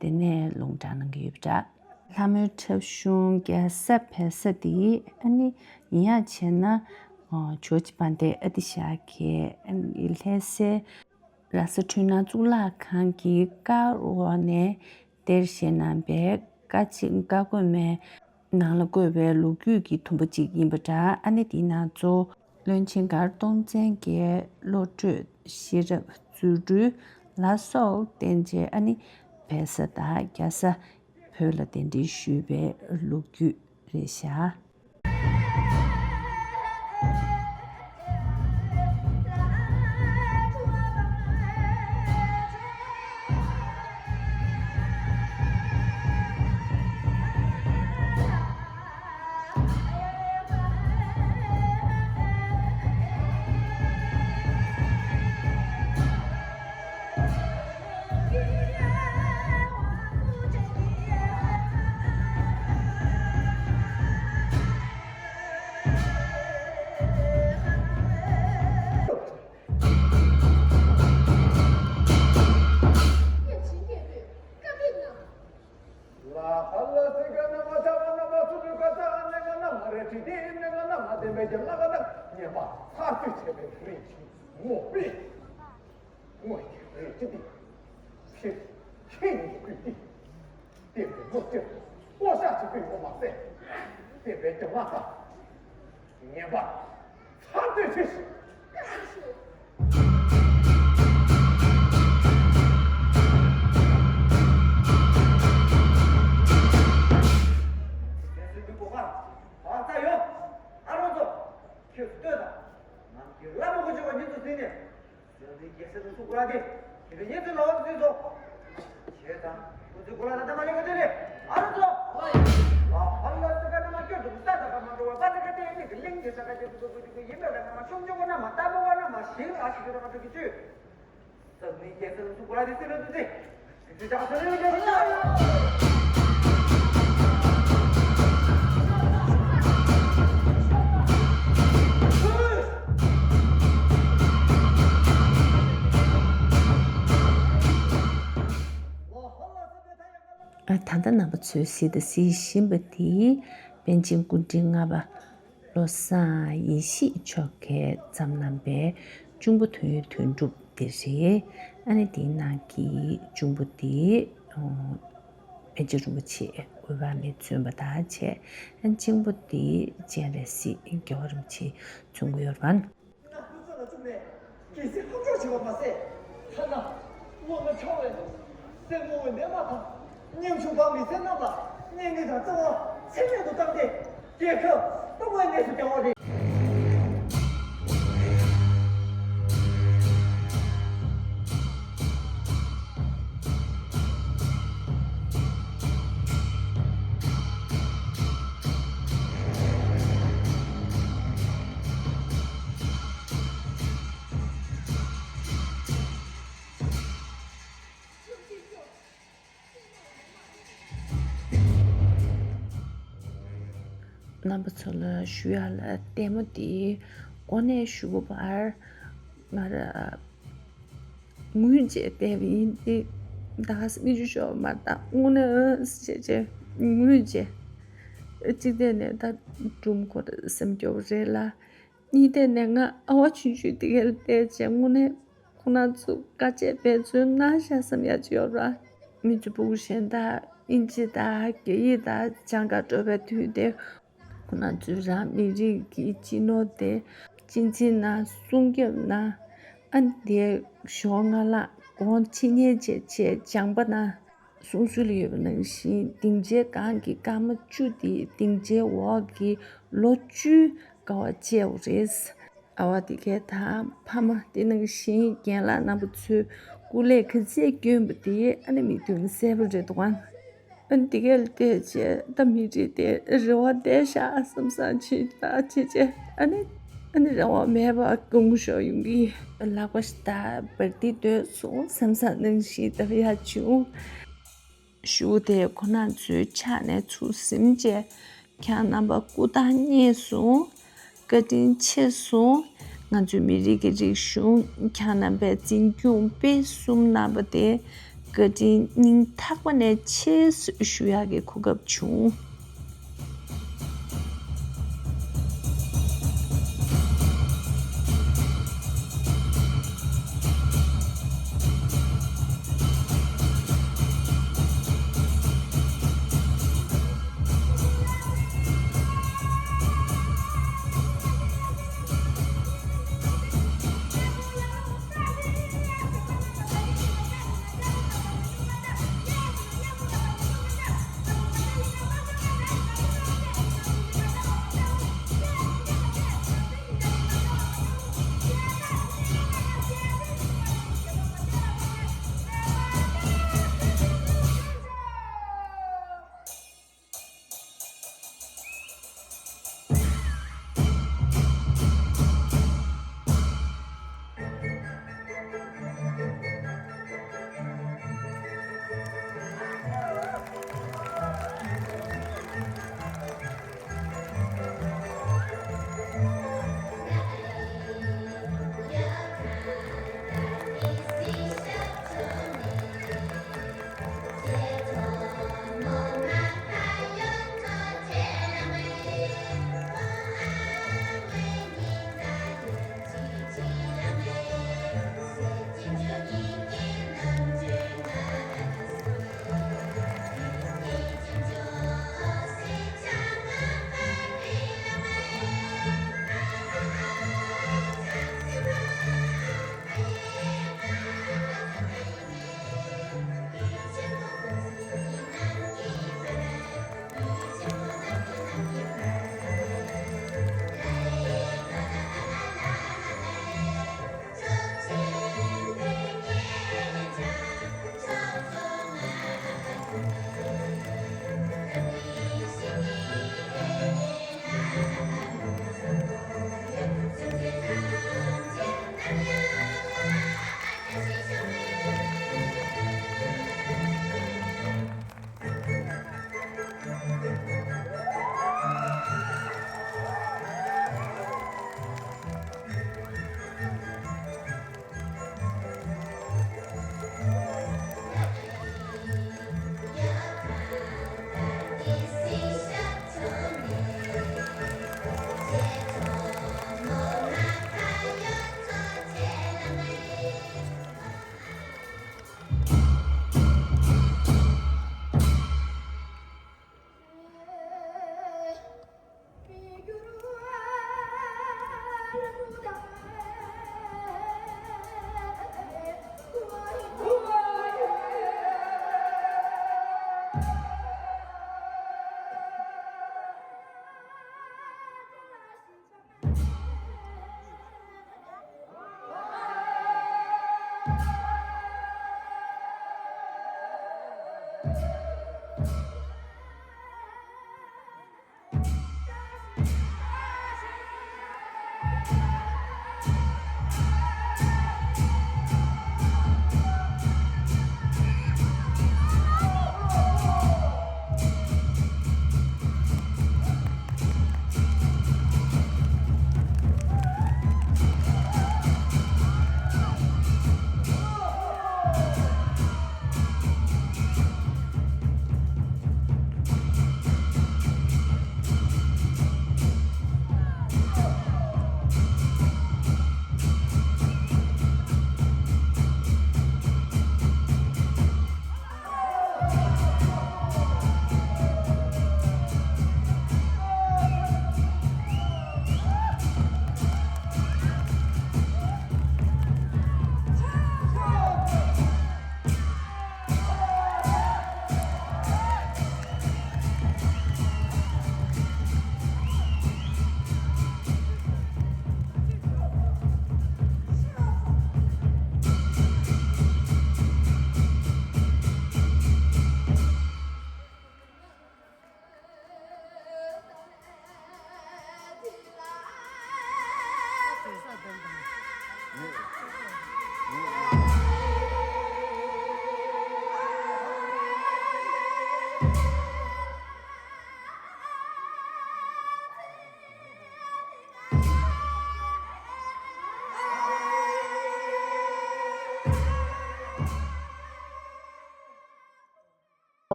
དེ་ནས་ལུང་དྲངས་གནང་གི་ཡོད་པ་འདྲ། ལྷ་མོའི་འཁྲབ་གཞུང་རྒྱལ་ས་བལ་ས་དེ་ཨ་ནི་ཡིན་ཡང་བྱས་ན། ཇོ་བོ་རྗེ་དཔལ་ལྡན་ཨ་ཏི་ཤ་གིས་ཨ་ནི་ལྷ་སའི་ར་ས་འཕྲུལ་སྣང་གཙུག་ལག་ཁང་གི་ཀ་རུ་འོག་ནས་གཏེར་བཞེས་གནང་པའི་ཀ་གཅིག་ཀ་རྒོད་མའི་ནང་ལ་བཀོད་པའི་ལོ་རྒྱུས་ཀྱི་དུམ་བུ་གཅིག་ཡིན་པ་འདྲ། ཨ་ནི་དེའི་ནང་གཙོ་བོ་བློན་ཆེན་མགར་སྟོང་བཙན་གྱི་བློ་གྲོས་ཤེས་རབ་རྫུ་འཕྲུལ་ལ་སོགས་བརྟེན་བྱས་ཨ་ནི་བལ་ས་དང་རྒྱ་ས་བོད་ལ་གདན་འདྲེན་ཞུས་པའི་ལོ་རྒྱུས་རེད་ཤག་དངོས་ཀྱི་རིགས་ཀྱི་སྟེ། ཕྱིར་ཁྱེད་ཉིད་ཀྱི་སྟེ། བསྟན་པའི་བློ་གཏེར་བསྐོ་བཞག་བྱེད་པའི་ངོ་མ་ཟད། བསྟན་པའི་རྒྱབ་ལ་ད་ངན་པ་ཚར་གཅོད་བྱེད་ཤིག་ཁྱོད་ཚོ་ལྟོས་དང་། ནམ་རྒྱུན་ལ་མོ་གོ་ཆོད་པ་ཉིད་དུ་ཟིན་ནས། ཟེར་ནས་རྒྱལ་སྲས་ལ་ཚུར་བཀུར་ཏེ། དེ་ནས་ཉེ་ཚུལ་ལ་བབས་ཟིན་སོ། བྱས་ཙང་ཁོ་ཚོའི་གོ་ལ་ད་ལྟ་མ་ལེགས་པ་དེ་ནས་ཨ་རོ་ཚོ། ལ་ཧ་ལ་ཙི་ག་ན་མ་སྐྱོ་འདུག་ས་ད་ག་མ་འགྲོ་བ་པ་ཙི་ག་དེ་ནི་གི་གླིང་གི་ས་ག་ཅེ་ཚོ་ཚོ་ཚོ་ཡིན་པ་ལ་ན་མ་ཤོམ་ཆོ་གོ་ན་མ་ལྟ་མོ་གོ་ན་མ་ཞིང་ལ་ཞིག་ཏུ་ན་མ་ཚོ་གི་ཅུས། ད་ལྟ་རྣམ་པ་ཚོས་གཟིགས་དང་གཟིགས་བཞིན་པ་དེ་པཎ་ཆེན་སྐུ་ཕྲེང་ལྔ་པ། བློ་བཟང་ཡེ་ཤེས་མཆོག་གིས་བརྩམས་གནང་པའི་གཅུང་པོ་དོན་ཡོད་དོན་གྲུབ་དེ་རེད། ཨ་ནི་དེའི་ནང་གི་གཅུང་པོ་དེ་ཨོ་པཎ་ཆེན་རིན་པོ་ཆེ་འོད་དཔག་མེད་མཚོན་པ་དང་བཅས། ཨ་ནི་གཅེན་པོ་དེ་སྤྱན་རས་གཟིགས་རྒྱལ་བ་རིན་པོ་ཆེ་མཚོན་གྱི་ཡོད་རེད་པ། སྣ་ཁུག་ཙམ་ལ་བཙུགས་ནས་རྒྱལ་སྲིད་ལྷུན་གྲུབ་བྱེད་པ་མ་ཟད། ཐ་ན་བློ་ལ་འཆང་བའི་སྲས་མོ་བའི་མེ་མ་དང་། སྙེམས་ཆུང་བ་མི་ཚེ་རྣམས་ལ་གནས་ངན་དང་བརྩེ་བ་ཚད་མེད་དུ་བཏང་སྟེ་རྒྱལ་ཁབ་སྟོང་བའི་གནས་སུ་བསྐྱལ་བ་རེད། རྣམ་པ་ཚོ་ལ་ཞུ་ཡག་ལ་ལྟད་མོ་འདི་འགོ་ནས་གཞུག་གུ་བར་ང་ར་ ངུས་བྱས་བསྡད་པ་ཡིན་ཏེ། ད་ག་སེ་མིག་ཆུ་ཤོར་བ་མ་རེད། ད་དངོས་གནས་ཨ་ཟེར་བྱས་ངུས་བྱས། གཅིག་བལྟས་ནས་ད་སྒྲུང་ཁོ་ར་སེམས་སྐྱོ་བོ་རེད་ལ། གཉིས་བལྟས་ནས་ང་ཨ་བ་ཆུང་ཆུང་དེ་ག་ལ་བལྟས་བྱས་དངོས་གནས་ཁོ་རང་ཚོ་དཀའ་སྤྱད་འབད་བརྩོན་གནང་ཤག་བསམ་ཡག་ཅིག་ཡོད་ར། མི་ཚོ་ཕྲུ་གུ་གཞན་དག་ཨིན་ཇི་དང་རྒྱ་ཡིག་དང་སྦྱང་གར་འགྲོ་བའི་དུས་དེ། ཁོ་རང་ཚོས་རང་མི་རིགས་ཀྱི་སྤྱི་ནོར་དེ་གཅེས་འཛིན་གནང་སྲུང་སྐྱོབ་གནང་། ཨ་ནི་དེ་ཞོགས་སྔ་ལངས་དགོང་ཕྱི་ཉལ་བྱས་བྱས་སྦྱངས་པ་གནང་། གསུང་སྲོལ་ཡོད་པ་ནང་བཞིན་སྡིངས་ཆའི་སྒང་གི་སྐར་མ་བཅུ་དེ་སྡིངས་ཆའི་འོག་གི་ལོ་བཅུའི་དགའ་བ་སྤྱད་དགོས་རེད། ཨ་བ་དེ་གའི་དང་ཕ་མ་དེ་ནང་བཞིན་རྒན་ལགས་རྣམ་པ་ཚོས་སྐུ་ལས་ག་ཚད་བསྐྱོན་པ་དེ་ཨ་ནི་མིག་མདུན་གསལ་པོ་རེད་འདུག་ཨང་། ཨ་ནི་དེ་གས་ལ་བལྟས་བྱས་ད་མི་རིགས་དེ་རེ་བ་བསྡད་ཤག་བསམ་བསམ་བྱས་ད་བྱས་བྱས་ཨ་ནི་ཨ་ནི་རང་དབང་མེད་པ་སྐུ་ངོ་ཞོག་ཡོང་གི་ལག་པ་ཞིག་ད་བར་དེ་སྡོད་སོང་བསམ་བསམ་ནང་བཞིན་ད་ཡ་བྱུང་། ཞུ་དེ་ཁོ་ན་ཚོའི་ཕྱག་ནས་ཚུར་ཟིན་བྱས། ཁྱེད་རྣམ་པ་སྐུ་ཐང་རྙེད་སོང་། བཀའ་དྲིན་ཆེ་སོང་། ང་ཚོའི་མི་རིགས་ཀྱི་རིག་གཞུང་ཁྱེད་རྣམ་པས་འཛིན་སྐྱོང་སྤེལ་གསུམ་གནང་བ་དེ་བཀའ་དྲིན་སྙིང་ཐག་པ་ནས་ཆེ་ཞུ་ཡག་གི་གོ་སྐབས་བྱུང་།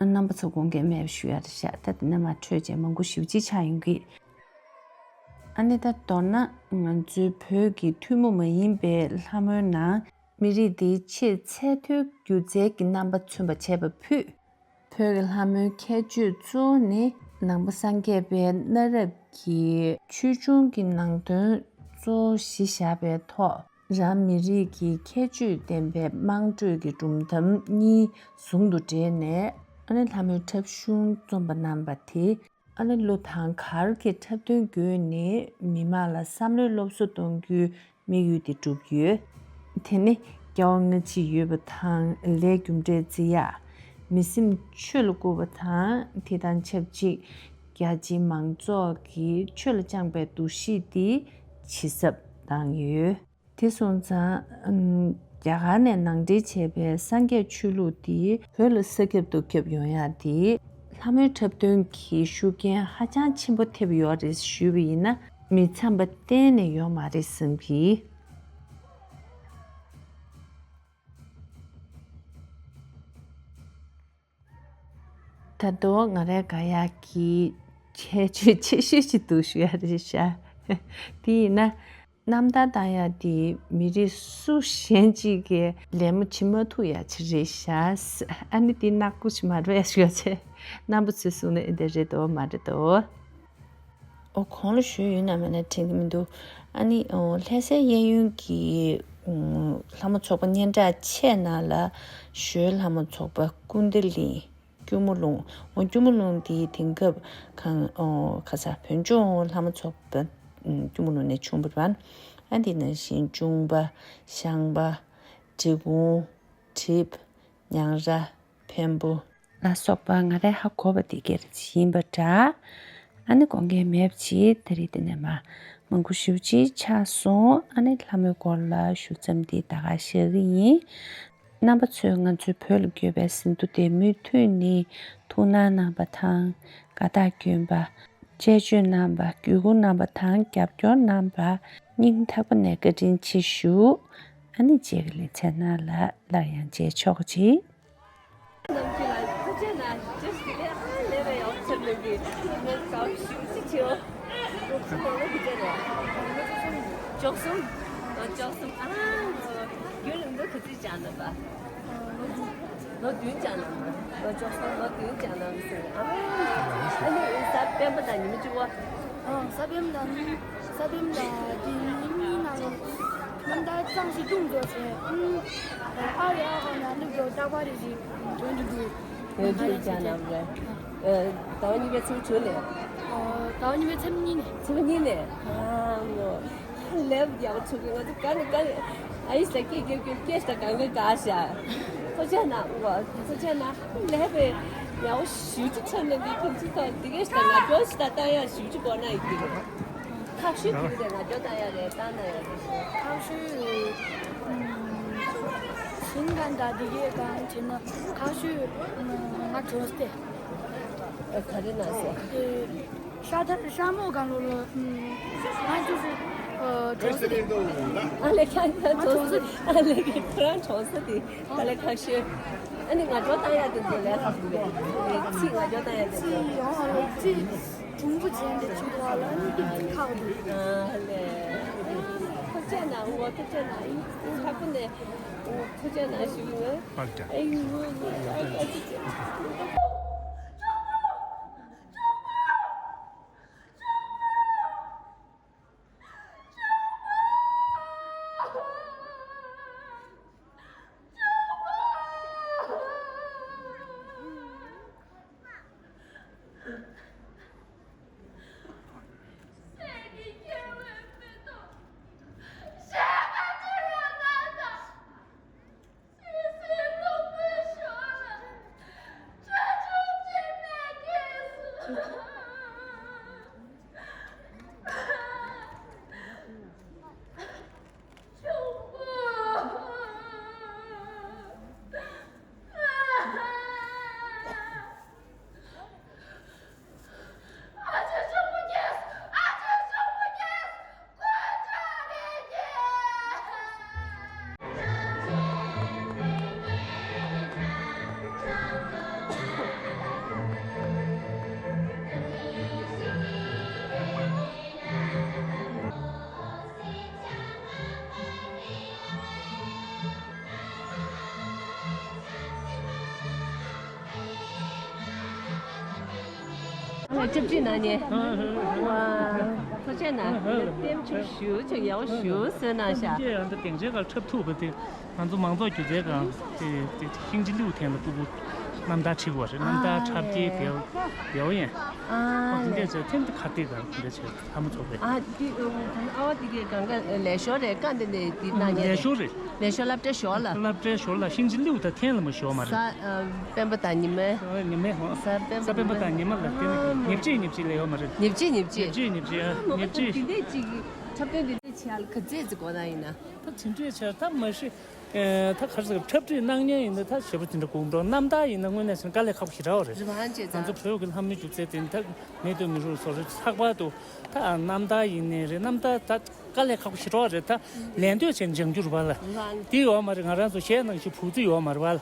རྣམ་པ་ཚོ་དགོངས་འགལ་མེད་པ་ཞུ་ཡ་རེད་ཤག་ད་དེ་ནས་མར་འཕྲོས་རྗེས་མང་པོ་ཞེ་པོ་ཅིག་ཆགས་ཡོང་གི། ཨ་ནི་ད་མདོར་ན་ང་ཚོའི་བོད་ཀྱི་ཐུན་མོང་མ་ཡིན་པའི་ལྷ་མོའི་ནང་མི་རིགས་འདིའི་ཆེས་ཚད་མཐོའི་སྒྱུ་རྩལ་གྱི་རྣམ་པ་མཚོན་པར་བྱས་པ་ཕུད། བོད་ཀྱི་ལྷ་མོའི་ཁྱད་ཆོས་གཙོ་བོ་ནི་ནང་པ་སངས་རྒྱས་པའི་གནའ་རབས་ཀྱི་ཆོས་འབྱུང་གི་ནང་དོན་གཙོ་བོ་གཞི་བཞག་པའི་ཐོག་རང་མི་རིགས་ཀྱི་ཁྱད་ཆོས་ལྡན་པའི་དམངས་ཁྲོད་ཀྱི་སྒྲུང་གཏམ་གཉིས་ཟུང་དུ་འབྲེལ་ནས། ཨ་ནི་ལྷ་མོའི་འཁྲབ་གཞུང་རྩོམ་པ་རྣམ་པ་དེ་ཨ་ནི་གླུ་དང་གར་གྱི་འཁྲབ་སྟོན་བརྒྱུད་ནས་མི་དམངས་ལ་བསམ་བློའི་སློབ་གསོ་གཏོང་རྒྱུའི་དམིགས་ཡུལ་དེ་བསྒྲུབས་ཡོད། དེ་ནི་སྐྱེ་བ་སྔ་ཕྱི་ཡོད་པ་དང་ལས་རྒྱུ་འབྲས་བརྩི་ཡག་མི་སེམས་ཆོས་ལ་བཀུར་བ་དང་། དེ་དང་ཆབས་ཅིག་རྒྱ་ཆེའི་མང་ཚོགས་ཀྱིས་ཆོས་ལ་བཅངས་པའི་འདུ་ཤེས་དེ་ཇེ་ཟབ་བཏང་ཡོད། དེ་སོང་ཙང་། ཨམ། རྒྱ་གར་ནས་ནང་འདྲེན་བྱས་པའི་སངས་རྒྱས་ཆོས་ལུགས་འདི་བོད་ལ་ས་ཁྱབ་ཏུ་ཁྱབ་ཡོང་ཡག་འདི་ལྷ་མོའི་འཁྲབ་སྟོན་གྱི་ཤུགས་རྐྱེན་ཧ་ཅང་ཆེན་པོ་ཐེབས་ཡོད་རེད་ཞུས་པ་ཡིན་ན་མི་འཚམས་པ་གཏན་ནས་ཡོད་མ་རེད་བསམ་གི། ད་དུང་ང་རའི་དགའ་ཡག་གི་ཁྱད་ཆོས་ཆེ་ཤོས་ཅིག་འདུག་ཞུ་ཡ་རེད་ཤག་དེ་ཡིན་ན། རྣམ་ཐར་བཏང་ཡ་དེ་མི་རིགས་སུ་གཞན་གཅིག་གིས་ལད་མོ་བྱེད་མ་ཐུབ་ཡ་ཅིག་རེད་ཤག་ཨ་ནི་དེ་ནག་པོ་ཞིག་མ་རེད་ཞུ་ཡ་ཆེ། རྣམ་པ་ཚོས་གསུངས་ན་ཨེ་འདྲ་རེད་དོ་མ་རེད་དོ། ཨོ་གོང་ལ་ཞུས་ཡོད་ན་མེད་ན་དྲན་གྱི་མི་འདུག་ཨ་ནི་ཨོ་ལྷ་སའི་གཡས་གཡོན་གྱི་ཨོ་ལྷ་མོ་ཚོགས་པ་སྙན་གྲགས་ཆེ་ནང་ལ་ཞོལ་ལྷ་མོ་ཚོགས་པ་ཀུན་བདེ་གླིང་། སྐྱོར་མོ་ལུང་། འོ་སྐྱོར་མོ་ལུང་འདི་དེང་སྐབས་གང་ཨོ་ཁ་ས་བོད་ལྗོངས་ལྷ་མོ་ཚོགས་པ་ཨུམ་སྐྱོར་མོ་ལུང་ནས་བྱུང་བ་རེད་པ། ཨ་འདི་ནང་བཞིན་གཅུང་པ། ཤངས་པ། འབྲི་གུང་། གྲིབ། ཉང་ར། འཕན་པོ། ལ་སོགས་པ་ང་རས་ཧ་གོ་བ་འདི་ག་རེ་ཡིན་པ་འདྲ། ཨ་ནི་དགོངས་འགལ་མེད་པ་ཅིག་ད་རེས་དེ་ནས་མ་མང་པོ་ཞེ་པོ་ཅིག་ཆགས་སོང་། ཨ་ནི་ལྷ་མོའི་སྐོར་ལ་ཞུ་མཚམས་འདི་ད་ག་བཞག་གི་ཡིན། རྣམ་པ་ཚོས་ང་ཚོའི་བོད་ལ་བསྐྱོད་པའི་ཟིན་ཐོ་དེ་མུ་མཐུད་ནས་ཐུགས་སྣང་གནང་བ་དང་། དགའ་རྟགས་བསྐྱོན་པ། དཔྱད་བརྗོད་གནང་བ། བརྒྱུད་སྐུར་གནང་བ་དང་རྒྱབ་སྐྱོར་གནང་བ་སྙིང་ཐག་པ་ནས་བཀའ་དྲིན་ཆེ་ཞུ། ཨ་ནི་རྗེས་ཀྱི་ལེ་ཚན་ནང་ལ་སླར་ཡང་མཇལ་ཆོག་ཅིག་ནམ་རྒྱུན་ལ་ཐུགས་རྗེ་གནང་། ཅེས་ཞུ་ལེ་ཨ་ལེ་རེ་ཡོང་ཚར་ལོས་ཀྱི་ངས་དགའ་བ་ཞུ་ཅི་ཆེའོ། ལོ་གི་ཅེ་རེད། བཅུ་གསུམ། ལོ་བཅུ་གསུམ། ཨ་ཚོ་རྒྱུན་རིང་པོ་ག་ཚོད་སྦྱངས་ན་པ། ལོ་བདུན་སྦྱངས་ན། ལོ་བཅུ་གསུམ་ལོ་བདུན་སྦྱངས་ན་ཟེར། ཨ་ཨ་ནི་གཟའ་སྤེན་པ་དང་ཉི་མ་བཅུ་པ། ཨ་གཟའ་སྤེན་པ་དང་གཟའ་སྤེན་པ་དང་དེ་ཉིན་གཉིས་ནང་ལ་རྣམ་ཐར་གཙང་ཞིག་ཏུང་འགྲོ་བྱས། ཨ་རེ་ཨ་ཁ་ན་ལུག་འགྲོ་རྟག་པར་རེ་ཞིག་འགྲོ་འགྲོ་འགྲོ། དེ་འགྲོ་བྱས་ན་རེད། ཟླ་བ་གཉིས་པའི་ཚེས་བཅུ་ལས། ཟླ་བ་གཉིས་པའི་ཚེས་གཉིས་ནས། ཚེས་གཉིས་ནས། ཨ་ངོ་། ལེབ་ཡག་ཚུགས་ཀྱི་ང་ཚོ་ག་ནས་ག་ནས་ཨ་ཡིས་ལ་སྐད་རྒྱབ་རྒྱབ་སྐད་ཞིག་གང་ག་ག་ཤ། ཐུགས་རྗེ་གནང་། ཐུགས་རྗེ་གནང་། ལེབ་ཡག་ཞུ་ཅི་ཚོད་ནས་འདི་ཁྱིམ་ཚུལ་ཐོག་འདི་གས་ཞིག་ང་ཅོ་ཞིག་ད་ལྟ་ཡག་ཞུ་ཅི་གོ་ན་ཡིན་གྱི་རེད། ཁག་ཤུས་དེ་རེད། ང་ཅོ་ད་ཡག་རེད། ད་ན་ཡག་རེད། ཁག་ཤུས་ཞིང་གང་ད་འདི་གས་གང་བྱེད་ན་ཁག་ཤུས་ང་གྲོ་སྟེ། ཨ་ག་རེ་ན་ཟེར། ཤ་ཐར་ཤ་མོ་གང་ལོ་ལོ། ང་ཅུ་ཅུ་གྲོང་གསེབ། ཨ་ལེ་ཁྱང་ཁྱང་གྲོང་གསེབ། ཨ་ལེ་ཁྱང་ཁྱང་གྲོང་གསེབ་དེ་ད་ལེ་ཁ་ཤོད། ཨ་ནི་ང་ཅོ་ཏང་ཡ་དེ་དེ་ལེ་ཁ་ཤོད་རེད། ཚིག་ང་ཅོ་ཏང་ཡ་དེ་དེ་ལེ་ཁ་ཤོད་རེད། ཚིག་གྲུང་པོ་ཅན་དེ་ཅུ་དོ་ལ་ཨ་ནི་དེ་ཁག་འདུག་ཨ་ལེ། ཐུགས་རྗེ་གནང་། འོ་ཐུགས་རྗེ་གནང་། ཨི་ཁ་ཁུ་ནས་འོ་ཐུགས་རྗེ་གནང་ཞུ་གི་ཡོད། ཨ་ཡི་འོ་འོ་ཨ་ཅི་ཅི། ལ་ཆབ་ཆི་ན་ནི། ཨ། ཨ། ཨ། ཐུགས་རྗེ་གནང་། ཨ། ཨ། ལྟེམ་ཆུ་ཞུ་ཆུ་ཡག་ཞུ་ཟེར་གནང་ཤག་ཨ། ཅེ་ཨ་འདི་སྡིངས་ཆའི་ཁར་འཁྲབ་ཐུབ་པ་དེ་ང་ཚོ་མང་ཚོགས་སྒྱུ་རྩལ་ཁང་དེ་དེ་ཤིང་ཆི་ལིའུ་ཐེན་ལ་སྤུ་གུ་རྣམ་ཐར་ཁྲིད་པ་རེད། རྣམ་ཐར་འཁྲབ་སྐྱེལ་བེའུ་བེའུ་ཡན། ཨ། ཨ། དེ་འདྲས་ཚོ་ཐེམ་དེ་ཁ་གཏད་དང་དེ་འདྲས་བྱས་ལྷ་མོ་ཚོགས་པས། ཨ། དེ་ཨ་བ་དེ་གའི་གང་ག་ལས་ཞོར་རེད། ག་འདི་ནས་དེ་གནང་ཉན་ལས་ཞོར་རེད། ལས་ཞོར་སློབ་གྲྭའི་ཞོར་ལ། སློབ་གྲྭའི་ཞོར་ལ་ཤིང་ཆི་ལིའུ་དང་ཐེན་ལ་མ་ཞོར་མ་རེད། གཟའ་སྤེན་པ་དང་ཉི་མ། ཉི་མ་ཧོ། གཟའ་སྤེན་པ་དང་ཉི་མ་ལ་དེ་ནི་ཉིབ་ཅིག་ཉིབ་ཅིག་ལས་ཡོད་མ་རེད། ཉིབ་ཅིག་ཉིབ་ཅིག་ཉིབ་ཅིག་ཉིབ་ཅིག་ཨ། ཉིབ་ཅིག་དེ་འདྲས་ཅིག་འཁྲབ་སྟོན་དེ་འདྲས་བྱེད་ཡག་ག་ཚད་ཅིག་དགོས་ན་ཡིན་ན། ད་དེ་འདྲས་བྱས་ད་མ་ཤི། ཨེ། ད་ག་རེ་ཟེར་འཁྲབ་ཁྲིད་གནང་མཁན་ཡིན་ན་ད་ཞེ་པོ་དེ་འདྲ་དགོས་འགྲོ། རྣམ་ཐར་ཡིན་ན་དངོས་གནས་ཟེར་ན་དཀའ་ལས་ཁག་པོ་ཞེ་དྲག་པ་རེད། རེད་པ། ཨ་ཅེ་ང་ཚོ་བོད་ཀྱི་ལྷ་མོའི་སྒྱུ་རྩལ་དེ་ད་མེད་དུ་མི་རུང་བཟོ་རེད། ལྷག་པར་དུ་ད་རྣམ་ཐར་ཡིན་ནའི་རེད། རྣམ་ཐར་ད་དཀའ་ལས་ཁག་པོ་ཞེ་དྲག་པ་རེད། ད་ལན་ལྟོས་བྱས་ནས་སྦྱང་རྒྱུ་རེད་པ་ལ། རེད་པ། དེ་ཡོད་མ་རེད། ང་རང་ཚོ་གཞས་ནང་བཞིན་བུ་རྫི་ཡོད་མ་རེད་པ་ལ།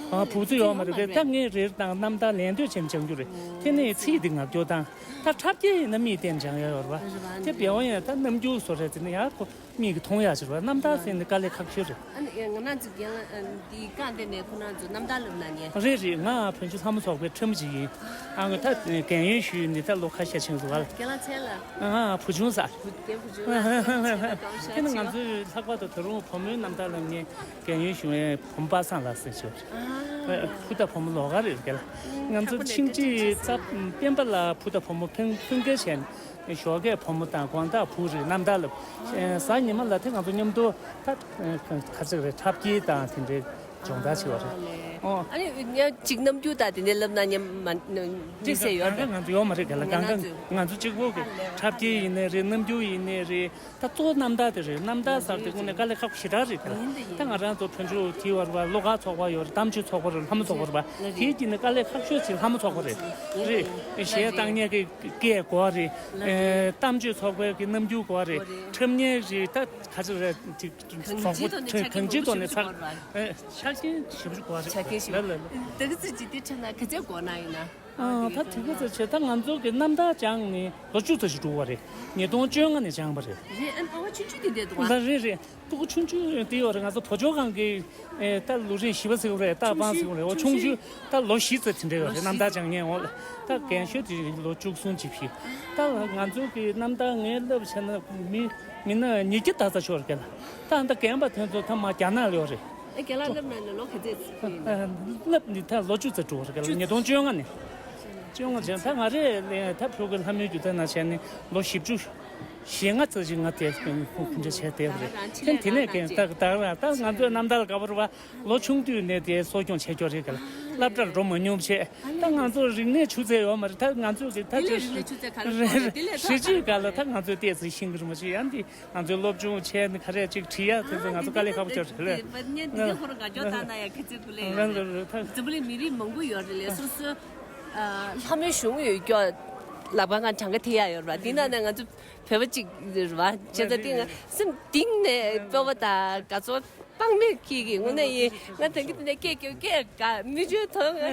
ཨ། བུ་རྫི་ཡོད་མ་རེད་པས། ད་ངས་རེ་རེ་དང་རྣམ་ཐར་ལན་ལྟོས་བྱས་ནས་སྦྱང་རྒྱུ་རེད། དེ་ནས་ཚིག་འདི་ངག་སྐྱོར་དང་། ད་འཁྲབ་སྐྱེལ་ཡིན་ན་མིག་བསྟན་སྦྱང་ཡ་ཡོད་རེད་པ། རེད་པ། དེ་བེའུ་ཡན་ད་རྣམ་འགྱུར་བཟོ་རེད་ཟེར་ན་ཡག་པོ། མིག་གིས་མཐོང་ཡག་ཅིག་རེད་པ། རྣམ་ཐར་ཟེར་ནི་དཀའ་ལས་ཁག་ཤོས་རེད། ཨ་ནི་ང་རང་ཚོ་རྒན་ལགས་འདི་བཀའ་འདི་ནས་ཁོ་རང་ཚོ་རྣམ་ཐར་ལབ་ན་ཉན། རེད་རེད། ང་བོད་ཆུ་ལྷ་མོ་ཚོགས་པའི་ཁྲིམས་ཅིག་ཡིན། ཨ། ང་ད་རྒན་ཡོལ་ཞུས་ནས་ད་ལོ་ཁ་ཤས་ཕྱིན་སོང་བ་ལ། རྒན་ལགས་མཚན་ལ། ཨ། བུ་ཆུང་ཟེར། རྒན་བུ་ཆུང་ལགས་མཚན་ལ་བཀའ་དྲིན་ཆེ། དེ་ནི་ང་ཚོའི་ལྷག་པར་དུ་ད་རུང་བུ་མོའི་རྣམ་ཐར་ལབ་མཁན་རྒན་ཡོལ་ཞུ་མཁན་བུ་མོ་པ་སངས་ལགས་ཟེར་ཞུ། ཨ། བུ་དང་བུ་མོ་ལོགས་ཀ་རེད་རྒན་ལགས། ང་ཚོ་ཆིང་ཀྲིག་རྩ་སྤེན་པ་ལ་བུ་དང་བུ་མོ་ཕུན་ཕུན་སྐྱེལ་བྱས་ནས། ཞོགས་ཀས་བུ་མོ་དང་དགོང་དག་བུ་རེད། རྣམ་ཐར་ལབ། གཟའ་ཉི་མ་ལ་དེ་ང་ཚོ་མཉམ་དུ་ད་ག་ཚོད་རེད། འཁྲབ་སྐྱེལ་དང་དེ་འདྲའི་སྦྱོང་བརྡར་བྱེད་པ་རེད། ཨོ། ཨ་ནི་ཡང་གཅིག་རྣམ་འགྱུར་དང་དེ་འདྲའི་ལབ་ན་མཉམ་མ་མི་ཟེར་ཡོད་རེད། གང་ག་ང་ཚོ་ཡོད་མ་རེད་ག་ལ། གང་ག་ང་ཚོ་གཅིག་པོ་གི་འཁྲབ་སྐྱེལ་ཡིན་ནའི་རེད། རྣམ་འགྱུར་ཡིན་ནའི་རེད། ད་གཙོ་བོ་རྣམ་ཐར་དེ་རེད། རྣམ་ཐར་ཟེར་དེ་དངོས་གནས་དཀའ་ལས་ཁག་པོ་ཞེ་དྲག་རེད་ག་ལ། ཡིན་ད་ཡིན། ད་ང་རང་ཚོ་བོད་ལྗོངས་དེ་བར་བ་བློ་དགའ་ཚོགས་པ་ཡོད་རེད། གཏམ་བརྗོད་ཚོགས་པ་རེད། ལྷ་མོ་ཚོགས་པ་རེད་པ། དེའི་དཀྱིལ་ནས་དཀའ་ལས་ཁག་ཤོས་ཅིག་ལྷ་མོ་ཚོགས་པ་རེད། རེད། གཞས་བཏང་མཁན་གྱི་སྐད་དགོས་རེད། ཨེ། གཏམ་བརྗོད་ཚོགས་པའི་གི་རྣམ་འགྱུར་དགོས་རེད། འཁྲབ་མཁན་རེད། ད་ག་ཚོད་རེད། ཅིག་གང་ཅིའི་ཐོག་ནས་ཆ་རྐྱེན་མང་པོ་ཞིག་དགོས་རེད་པ། ཨེ། ཆ་རྐྱེན་ཞེ་པོ་ཅིག་དགོས་རེད། ཆ་རྐྱེན་ཞེ་པོ་རེད་ལ་ལ། ད་ག་ཚོད་ཅིག་དེ་འཁྲབ་ན་ག་ཚོད་འགོར་ན་ཡིན་ན། ཨ། ད་དེ་ག་ཚོད་བྱས། ད་ང་ཚོ་གི་རྣམ་ཐར་སྦྱངས་ནས་ལོ་བཅུ་ཙམ་ཞིག་འགྲོ་བ་རེད། ཉིས་སྟོང་བཅོ་ལྔ་ནས་སྦྱངས་པ་རེད། རེད། ཨ་ནི་ཕ་མ་ཆུང་ཆུང་དེ་འདྲ་འདུག་ཨ། ད་རེད་རེད། སྤུ་གུ་ཆུང་ཆུང་དེ་ཡོད་རེད། ང་ཚོ་བོད་ལྗོངས་སྒང་གི། ཨེ། ད་ལོ་རིམ་བཞི་པ་ཟེར་བ་རེད། ད་ཆུང་པང་ཤོས་ཟེར་བ་རེད། འོ། ཆུང་ཆུང་ཆུང་ཤོས། ད་ལོ་བཞི་ཙམ་དེ་འདྲ་ཡོད་རེད། ལོ་རྣམ་ཐར་བཞི་སྦྱང་མཁན་འོ་ལ། ད་རྒན་ཤོས་དེ་ལོ་བཅུ་གསུམ་ཅིག་བཞི། ད་ང་ཚོ་གི་རྣམ་ཐར་ངས་བསླབ་བྱས་ན་མི་མི་སྣ་ཉིས་བརྒྱ་ད་ཙམ་ཤོར་རེད་ག་ལ། ད་ད་རྒན་པ་དེ་ཚོ་ད་མར་རྒྱ་ནག་ལ་ཡོད་རེད། ཨེ། རྒན་ལགས་བསླབ་ན་ལོ་ག་ཚོད་ཡིན་ན། བསླབ་ནི་ད་ལོ་བཅུ་ཙམ་འགྲོ་རེད་ག་ལ། ཉིས་སྟོང་བཅོ་ལྔ་ནས། བཅོ་ལྔ་ཅན། ད་ང་རེ་ད་བོད་ཀྱི་ལྷ་མོའི་སྒྱུ་རྩལ་ནང་བྱས་ནས་ལོ་བཞི་བཅུ། ཞེ་ལྔ་ཙམ་ཞིག་ང་དེ་ཁུངས་ཁུངས་དེ་འདྲ་བྱས་བསྡད་པ་རེད། ད་དེ་ནས་རྒན་ད་ད་ད་ང་ཚོའི་རྣམ་ཐར་ལ་དགའ་པོ་རེད་པ། ལོ་ཆུང་དུས་ནས་དེ་གསོ་སྐྱོང་བྱས་ཀྱོག་རེད་ག་ལ། སློབ་གྲྭར་འགྲོ་མ་མྱོང་བྱས། ད་ང་ཚོ་རིག་གནས་ཆུ་ཚད་ཡོད་མ་རེད། ད་ང་ཚོས་གི་ད་དེ་ལས་རིག་གནས་ཆུ་ཚད་ག་རེ་རེད། དེ་ལས་ད་གཞིས་བྱེས་སྒང་ལ་ད་ང་ཚོས་ཏོག་ཙམ་ཤེས་ཀྱི་རེད། མ་གཞི་ཡང་དེ་ང་ཚོའི་སློབ་སྦྱོང་བྱས་ནས་ག་རེ་ཅིག་བྲིས་ཡ་དེ་ཚོ་ང་ཚོ་དཀའ་ལས་ཁག་པོ་ཅིག་རེད་ལ། ཨ། ནི་འདི་ཁོ་རང་དགའ་སྐྱོ་བཏང་ན་ཡང་ག་ཚོད་དགོས་ལེ་ཡོད་རེད། འཛམ་བུ་གླིང་མི་རིགས་མང་པོ་ཡོད་རེད་ལ། སོ་སོའི་ལྷ་མོའི་གཞུང་ཡོད་ཀྱོག་ལག་པ་ང་གྲངས་ཀ་ཐེ་ཡ་ཡོད་རེད་པ། དེ་ན་ནས་ང་ཚོ་བོད་པ་གཅིག་རེད་པ། བྱས་ཙང་དེ་ང་སེམས་གཏིང་ནས་སྤོབས་པ་དང་དགའ་ཚོར་དཔག་མེད་སྐྱེས་ཀྱི། དངོས་གནས་ཡིན། ང་ད་གིན་དེ་ནས་སྐད་རྒྱག་སྐད་དགའ་མི་བརྗོད་ཐོག་ང་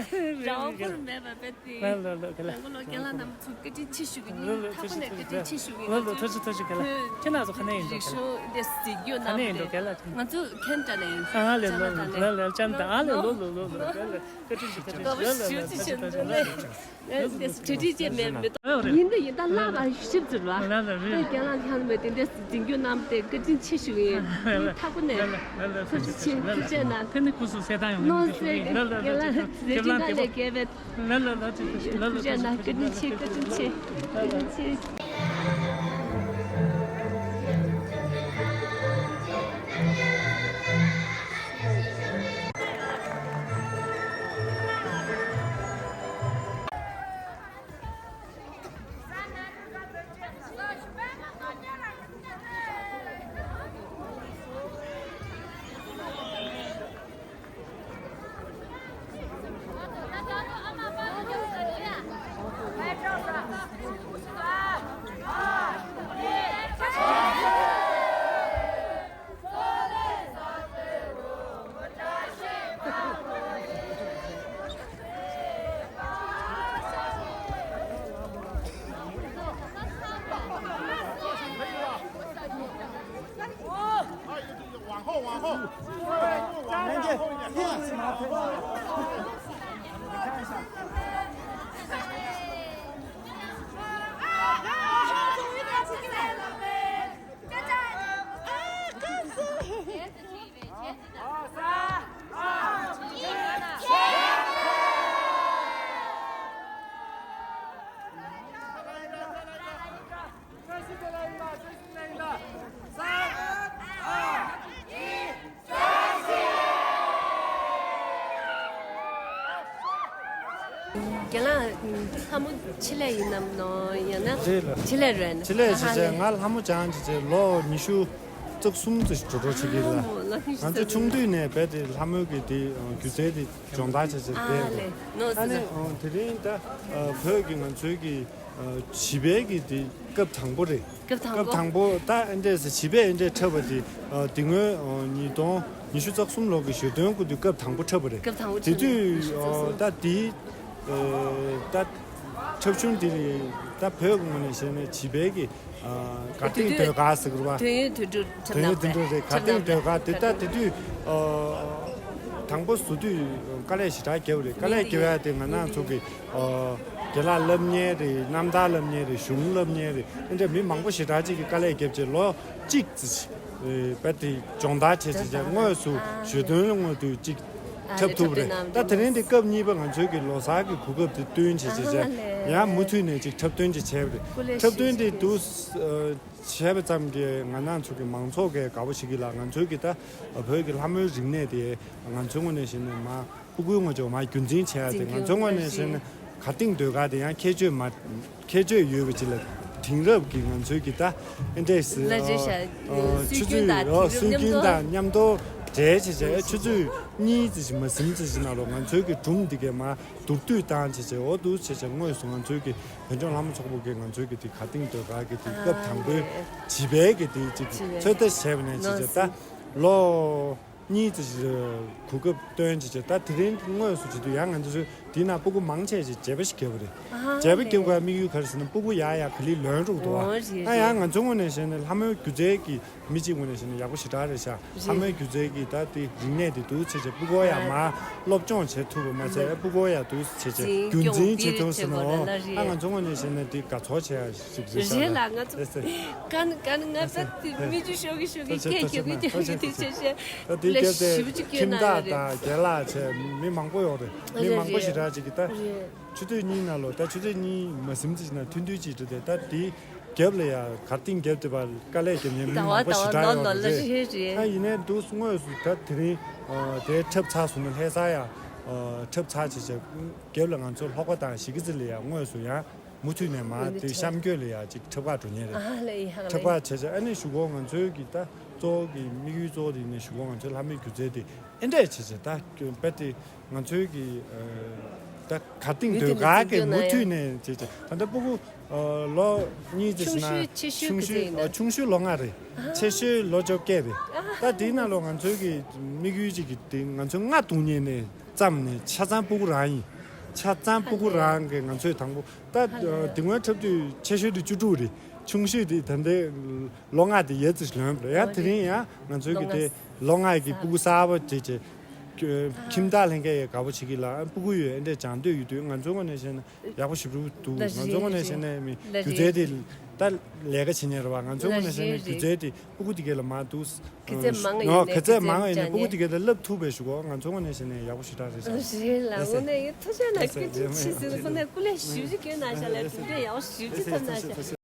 རང་བོར་མེད་པ་བས་ཏེ། ལ་ལ་ལ་ག་ལ། ལ་ལ་ལ། རྒན་ལགས་རྣམ་ཚོ་བཀའ་དྲིན་ཆེ་ཞུ་གི་ཡིན། ལ་ལ། ཐུགས་རྗེ་ཆེ། ལ་ལ། ཐུགས་རྗེ་ཐུགས་རྗེ་ག་ལ། ཁྱེད་རྣམ་ཚོ་ག་ནས་ཡིན་འགྲོ་ག་ལ། རིག་གཞུང་འདི་གཟིགས་རྒྱུ་ག་ནས་ཡིན་འགྲོ་ག་ལ། ང་ཚོ་ཁེན་ཏྲ་ནས་ཡིན། ཨ་ལེ་ལོ། ལ་ལ་ལ། ཅན་དང་ཨ་ལེ་ལོ་ལོ་ལོ་ལོ། ལ་ལ། བཀའ་དྲིན་ཆེ། བཀའ་དྲིན་ཆེ། ལ་ལ་ལ། ལ་ལ། དེ་དྲི་དྲི་ཅེས་མེད་མི་འདུག་ཡིན་དུ་ཡིན་ད་བསླབ་པ་ཞིབ་ཟེར་བ། ལ་ལ་རེད། དེ་རྒན་ལགས་ཁྱང་མེད་དེ་འདྲ་འཛིན་རྒྱུ་རྣམས་དེ་བཀའ་དྲིན་ཆེ་ཞུ་ཡིན། ལ་ལ་མཐའ་ཀུ་ནས། ལ་ལ་ལ། ཐུགས་རྗེ་ཆེ། ཐུགས་རྗེ་གནང་། ཐེ་ནི་ཁུ་སུ་སེ་ཏང་ཡོང་ནོ་ནི་ཞུ་སེ་ཡིན། ལ་ལ་ལ། རྒན་ལགས་ཚེ་རིང་ནང་ལས་རྒས་པའི། ལ་ལ་ལ། ཐུགས་རྗེ་ཆེ། ལ་ལ། ཐུགས་རྗེ་གནང་། བཀའ་དྲིན་ཆེ། བཀའ་དྲིན་ཆེ། བཀའ་དྲིན་ཆེ། རྒན་ལགས། ལྷ་མོ་ཆེད་ལས་ཡིན་ནམ་ནོ། ཡང་ན་རེད་ལ། ཆེད་ལས་རེད། ཆེད་ལས་བྱས་བྱས་ང་ལྷ་མོ་སྦྱངས་བྱས་བྱས་ལོ་ཉི་ཤུ་རྩ་གསུམ་ཙམ་ཞིག་འགྲོ་འགྲོ་བྱེད་ཀྱི་ལ། ཨ་མོ་ལོ་ཉི་ཤུ་ང་ཚོ་རྩ་གསུམ་ཆུང་དུས་ནས་རྦད་དེ་ལྷ་མོའི་གི་དེ་སྒྱུ་རྩལ་དེ་སྦྱོང་བརྡར་བྱས་བྱས་ཨ་བསྡད་ལེ་ནོ་ཨ་ནི་ཟེར། དེ་རིང་ད་བོད་ཀྱི་ང་ཚོའི་གི་བྱིས་པའི་གི་དེ་སྐབས་དང་པོ་རེད། སྐབས་དང་པོ། སྐབས་དང་པོ་ད་ཨེ་འདྲས་སེ་བྱིས་པས་ཨེ་འདྲས་འཁྲབ་པ་དེ་དེ་སྔོན་ཉིས་སྟོང་ཉི་ཤུ་རྩ་གསུམ་ལོ་གི་ཞོ་སྟོན་སྐུ་དུས་སྐབས་དང་པོ་འཁྲབ་པ་རེད། སྐབས་དང་པོ་དེ་འཁྲབ་དུས་ཉི་ཤུ་རྩ་གསུམ་ད་དེའི་ད་འཁྲབ་ཆུང་དེ་ད་བོད་ཀྱི་ངོས་ནས་བཤད་ན་བྱིས་པའི་གི་གར་སྟེགས་ཟློས་གར་ཟེར་གི་རེད་པ། དུས་ཡུན་དུས་དྲུག་འཁྲབ་དུས་ཡུན་དུས་དྲུག་རེད། གར་སྟེགས་ཟློས་གར་དེ་ད་དེ་དུས་དང་པོ་བཟོ་དུས་དཀའ་ལས་ཞེ་དྲག་བརྒྱབ་རེད། དཀའ་ལས་བརྒྱབ་ཡ་དེ་ང་རང་ཚོ་གི་རྒན་ལགས་སློབ་གཉེར་རེད། རྣམ་ཐར་སློབ་གཉེར་རེད། གཞུང་སློབ་གཉེར་རེད། ཨེ་འདྲ་མི་མང་པོ་ཞེ་དྲག་ཅིག་གིས་དཀའ་ལས་བརྒྱབ་རྗེས་ལོ་གཅིག་ཙམ་ཞིག་རྦད་དེ་སྦྱོང་བརྡར་བྱས་བྱས་བྱས་དངོས་སུ་ཞོ་སྟོན་ལ་དངོས་དུ་ཅིག་འཁྲབ་ཐུབ་པ་རེད། ད་དེ་རིང་འདི་སྐབས་གཉིས་པ་ང་ཚོའི་གི་ལོ་གསར་གི་གོ་སྐབས་དེ་བསྟུན་བྱས་བྱས་བྱས་ཡང་མུ་མཐུད་ནས་ཅིག་འཁྲབ་སྟོན་ཅིག་བྱས་པ་རེད། འཁྲབ་སྟོན་དེ་དུས་བྱས་པ་ཙམ་གྱིས་ང་རང་ཚོ་གི་མང་ཚོགས་ཀྱིས་དགའ་པོ་བྱེད་ཀྱི་ལ། ང་ཚོའི་གི་ད་བོད་ཀྱི་ལྷ་མོའི་རིག་གནས་དེ་ང་ཚོའི་ངོས་ནས་བཤད་ན་མ་སྤུ་གུའི་ངོས་ཕྱོགས་མ་རྒྱུན་འཛིན་བྱས་ཏེ་ང་ཚོའི་ངོས་ནས་བཤད་ན་གར་སྟེགས་ཟློས་གར་དེ་ཡང་ཁྱད་ཆོས་མ་ཁྱད་ཆོས་ཡོད་པ་ཅིག་ལ་དེང་རབས་ཀྱི་ང་ཚོའི་གི་ད་ཨེ་འདྲས་ལ་རེད་ཤག་ཆུ་ཚོད་སྲོལ་རྒྱུན་དང་ཆུ་ཚོད་དང་མཉམ་དུ་འབྲེལ་བྱས་བྱས་ཆུ་ཚོད་གཉིས་ཙམ་ཞིག་མ་ཟིན་ཙམ་ཞིག་ནང་ལོགས་ང་ཚོའི་གི་སྒྲུང་འདི་གས་མ་མདོར་བསྡུས་བཏང་བྱས་བྱས་འོ་འདུག་བྱས་བྱས་དངོས་སུ་ང་ཚོའི་གི་བོད་ལྗོངས་ལྷ་མོ་ཚོགས་པ་གི་ང་ཚོའི་གི་དེ་གར་སྟེགས་ཟློས་གར་གི་དེ་སྐབས་དང་པོའི་བྱིས་པའི་གི་དེ་ཅིག་ཚོད་ལྟ་བྱས་པ་ནས་བྱས་བྱས་ད་ལོ་གཉིས་ཙམ་ཞིག་གོ་སྐབས་བཏོན་བྱས་བྱས་ད་དེ་རིང་དངོས་སུ་བྱེད་དུས་ཡང་ང་ཚོ་དེ་ན་སྤུ་གུ་མང་ཆེ་ཞིག་བརྗེ་པོ་ཞིག་བརྒྱབ་པ་རེད། བརྗེ་པོ་བརྒྱབ་དགོས་དམིགས་ཡུལ་ག་རེ་ཟེར་ན་སྤུ་གུ་ཡག་ཡག་ག་ལེར་ལོན་འགྲོ་འདུག་བ། ད་ཡང་ང་ཚོའི་ངོས་ནས་བཤད་ན་ལྷ་མོའི་སྒྱུ་རྩལ་གྱི་མི་གཅིག་ངོས་ནས་བཤད་ན་ཡག་པོ་ཞེ་དྲག་རེད་ཤག་ལྷ་མོའི་སྒྱུ་རྩལ་གྱི་ད་དེ་རིག་གནས་དེ་འདུག་བྱས་བྱས་སྤུ་གུ་ཡང་མ་སློབ་སྦྱོང་བྱེད་ཐུབ་པ་མ་ཟད་སྤུ་གུ་ཡང་འདུག་བྱས་བྱས་རྒྱུན་འཛིན་བྱེད་ཐུབ་ཟེར་ན་འོ་ད་ང་ཚོའི་ངོས་ནས་བཤད་ན་དེ་དགའ་ཚོར་བྱེད་ཡ་ཞིག་རེད་ཤག་རེད་ལ་ང་ཚོ་ལགས་སེ། ག་ན་ག་ན་ང་ད་དེ་མི་རྒྱུ་ཤོག་གི་ཤོག་གི་སྐད་རྒྱག་གི་རྒྱག་གི་དེ་བྱས་བྱས་ད་དེའི་སྐད་དེ་ཞིབ་ཅིག་ཁྱིམ་བདག་དང་རྒན་ལགས་བྱས་མི་མང་པོ་ཡོད་རེད། མི་མང་པོ་ཞེ་དྲག་ཅིག་གིས་ད་ཆུ་ཚོད་གཉིས་ནང་ལོ་ད་ཆུ་ཚོད་གཉིས་མ་ཟིན་ཙམ་ཞིག་ན་ཐུང་ཐུང་ཅིག་འགྲོ་དེ་ད་དེའི་རྒྱབ་ལ་ཡ་གར་སྟེགས་རྒྱབ་དེ་བར་དཀའ་ལས་རྒྱབ་མཁན་མི་མང་པོ་ཞེ་དྲག་ཡོད་རེད། ད་ཡིན་ནའི་འདུག་དངོས་སུ་ད་དེ་རིང་དེ་འཁྲབ་ཚར་སོང་ན་ལྷ་ས་ཡ་འཁྲབ་ཚར་བྱས་བྱས་རྒྱབ་ལ་ང་ཚོ་ལྷོ་ཁ་དང་གཞིས་ཀ་རྩེ་ལ་ཡ་དངོས་སུ་ཡང་མུ་མཐུད་ནས་མ་དེ་གཤམ་སྐྱོད་ལ་ཡ་ཅིག་འཁྲབ་གར་འགྲོ་མཁན་རེད། འཁྲབ་གར་བྱས་བྱས་ཨ་ནི་གཞུག་གུ་ང་ཚོའི་གི་ད་གཙོ་བོ་གི་དམིགས་ཡུལ་གཙོ་བོ་དེ་ཡིན་ན་གཞུག་གུ་ང་ཚོའི་ལྷ་མོའི་སྒྱུ་རྩལ་དེ་ཨེ་འདྲས་བྱས་བྱས་ད་རྦད་དེ་ང་ཚོའི་གི་ད་གར་སྟེགས་ཟློས་གར་གི་མུ་མཐུད་ནས་བྱས་བྱས་ད་ལྟ་སྤུ་གུ་ལོ་གཉིས་ཙམ་ཞིག་ན་ཆུང་ཤོས་ཆུང་ཤོས་ལོ་ལྔ་རེད། ཆེ་ཤོས་ལོ་བཅོ་བརྒྱད་རེད། ད་དེའི་ནང་ལོགས་ང་ཚོའི་གི་དམིགས་ཡུལ་གཅིག་གི་དེ་ང་ཚོའི་རྔ་བརྡུང་མཁན་ནས་བརྩམས་ནས་ཆ་ཚང་སྤུ་གུ་རང་ཡིན། ཆ་ཚང་སྤུ་གུ་རང་གི་ང་ཚོས་དང་པོ་ད་དེ་སྔོན་འཁྲབ་དུས་ཆེ་ཤོས་དེ་བཅུ་དྲུག་རེད། ཆུང་ཤོས་དེ་ད་ལྟའི་ལོ་ལྔ་དེ་ཡར་ཙམ་ལོན་པ་རེད། ཡང་དེ་རིང་ཡང་ང་ཚོའི་གི་དེ་ལོ་ལྔ་གི་སྤུ་གུ་གསར་པ་དེ་བྱས་ཁྱིམ་བདག་ལྷན་རྒྱས་ཡང་དགའ་པོ་བྱེད་ཀྱི་ལ་སྤུ་གུ་ཡོད་ཨེ་འདྲས་སྦྱང་འདོད་ཡོད་དུས་ང་ཚོའི་ངོས་ནས་བཤད་ན། ཡག་པོ་ཞེ་པོ་འདུག་ང་ཚོ་ངོས་ནས་བཤད་ན་མི་སྒྱུ་རྩལ་དེ་ད་ལས་ཀ་བྱེད་མཁན་རེད་བ། ང་ཚོ་ངོས་ནས་བཤད་ན་སྒྱུ་རྩལ་དེ་སྤུ་གུ་དེ་གས་ལ་མ་འདུག་གི་ཚད་མང་ཡིན་ནོ་ནས་གི་ཚད་མང་ཡིན་ནས་སྤུ་གུ་དེ་གས་ལ་བསླབ་ཐུབ་པའི་ཞུ་གོ་ང་ཚོ་ངོས་ནས་བཤད་ན་ཡག་པོ་ཞེ་དྲག་རེད་ཤག་རེད་ལ་ངོ་ནས་ཡིན་ཐུགས་རྗེ་གནང་སྐུ་མཁྱེན་ཆེ་ཟེར་ཁོ་ནས་སྐུ་ལས་ཞིབ་ཅིག་སྐྱོན་གནང་ཤག་ལ་གྲུབ་འབྲས་ཡག་པོ་ཞིབ་ཅིག་ཐོབ་གནང་ཤག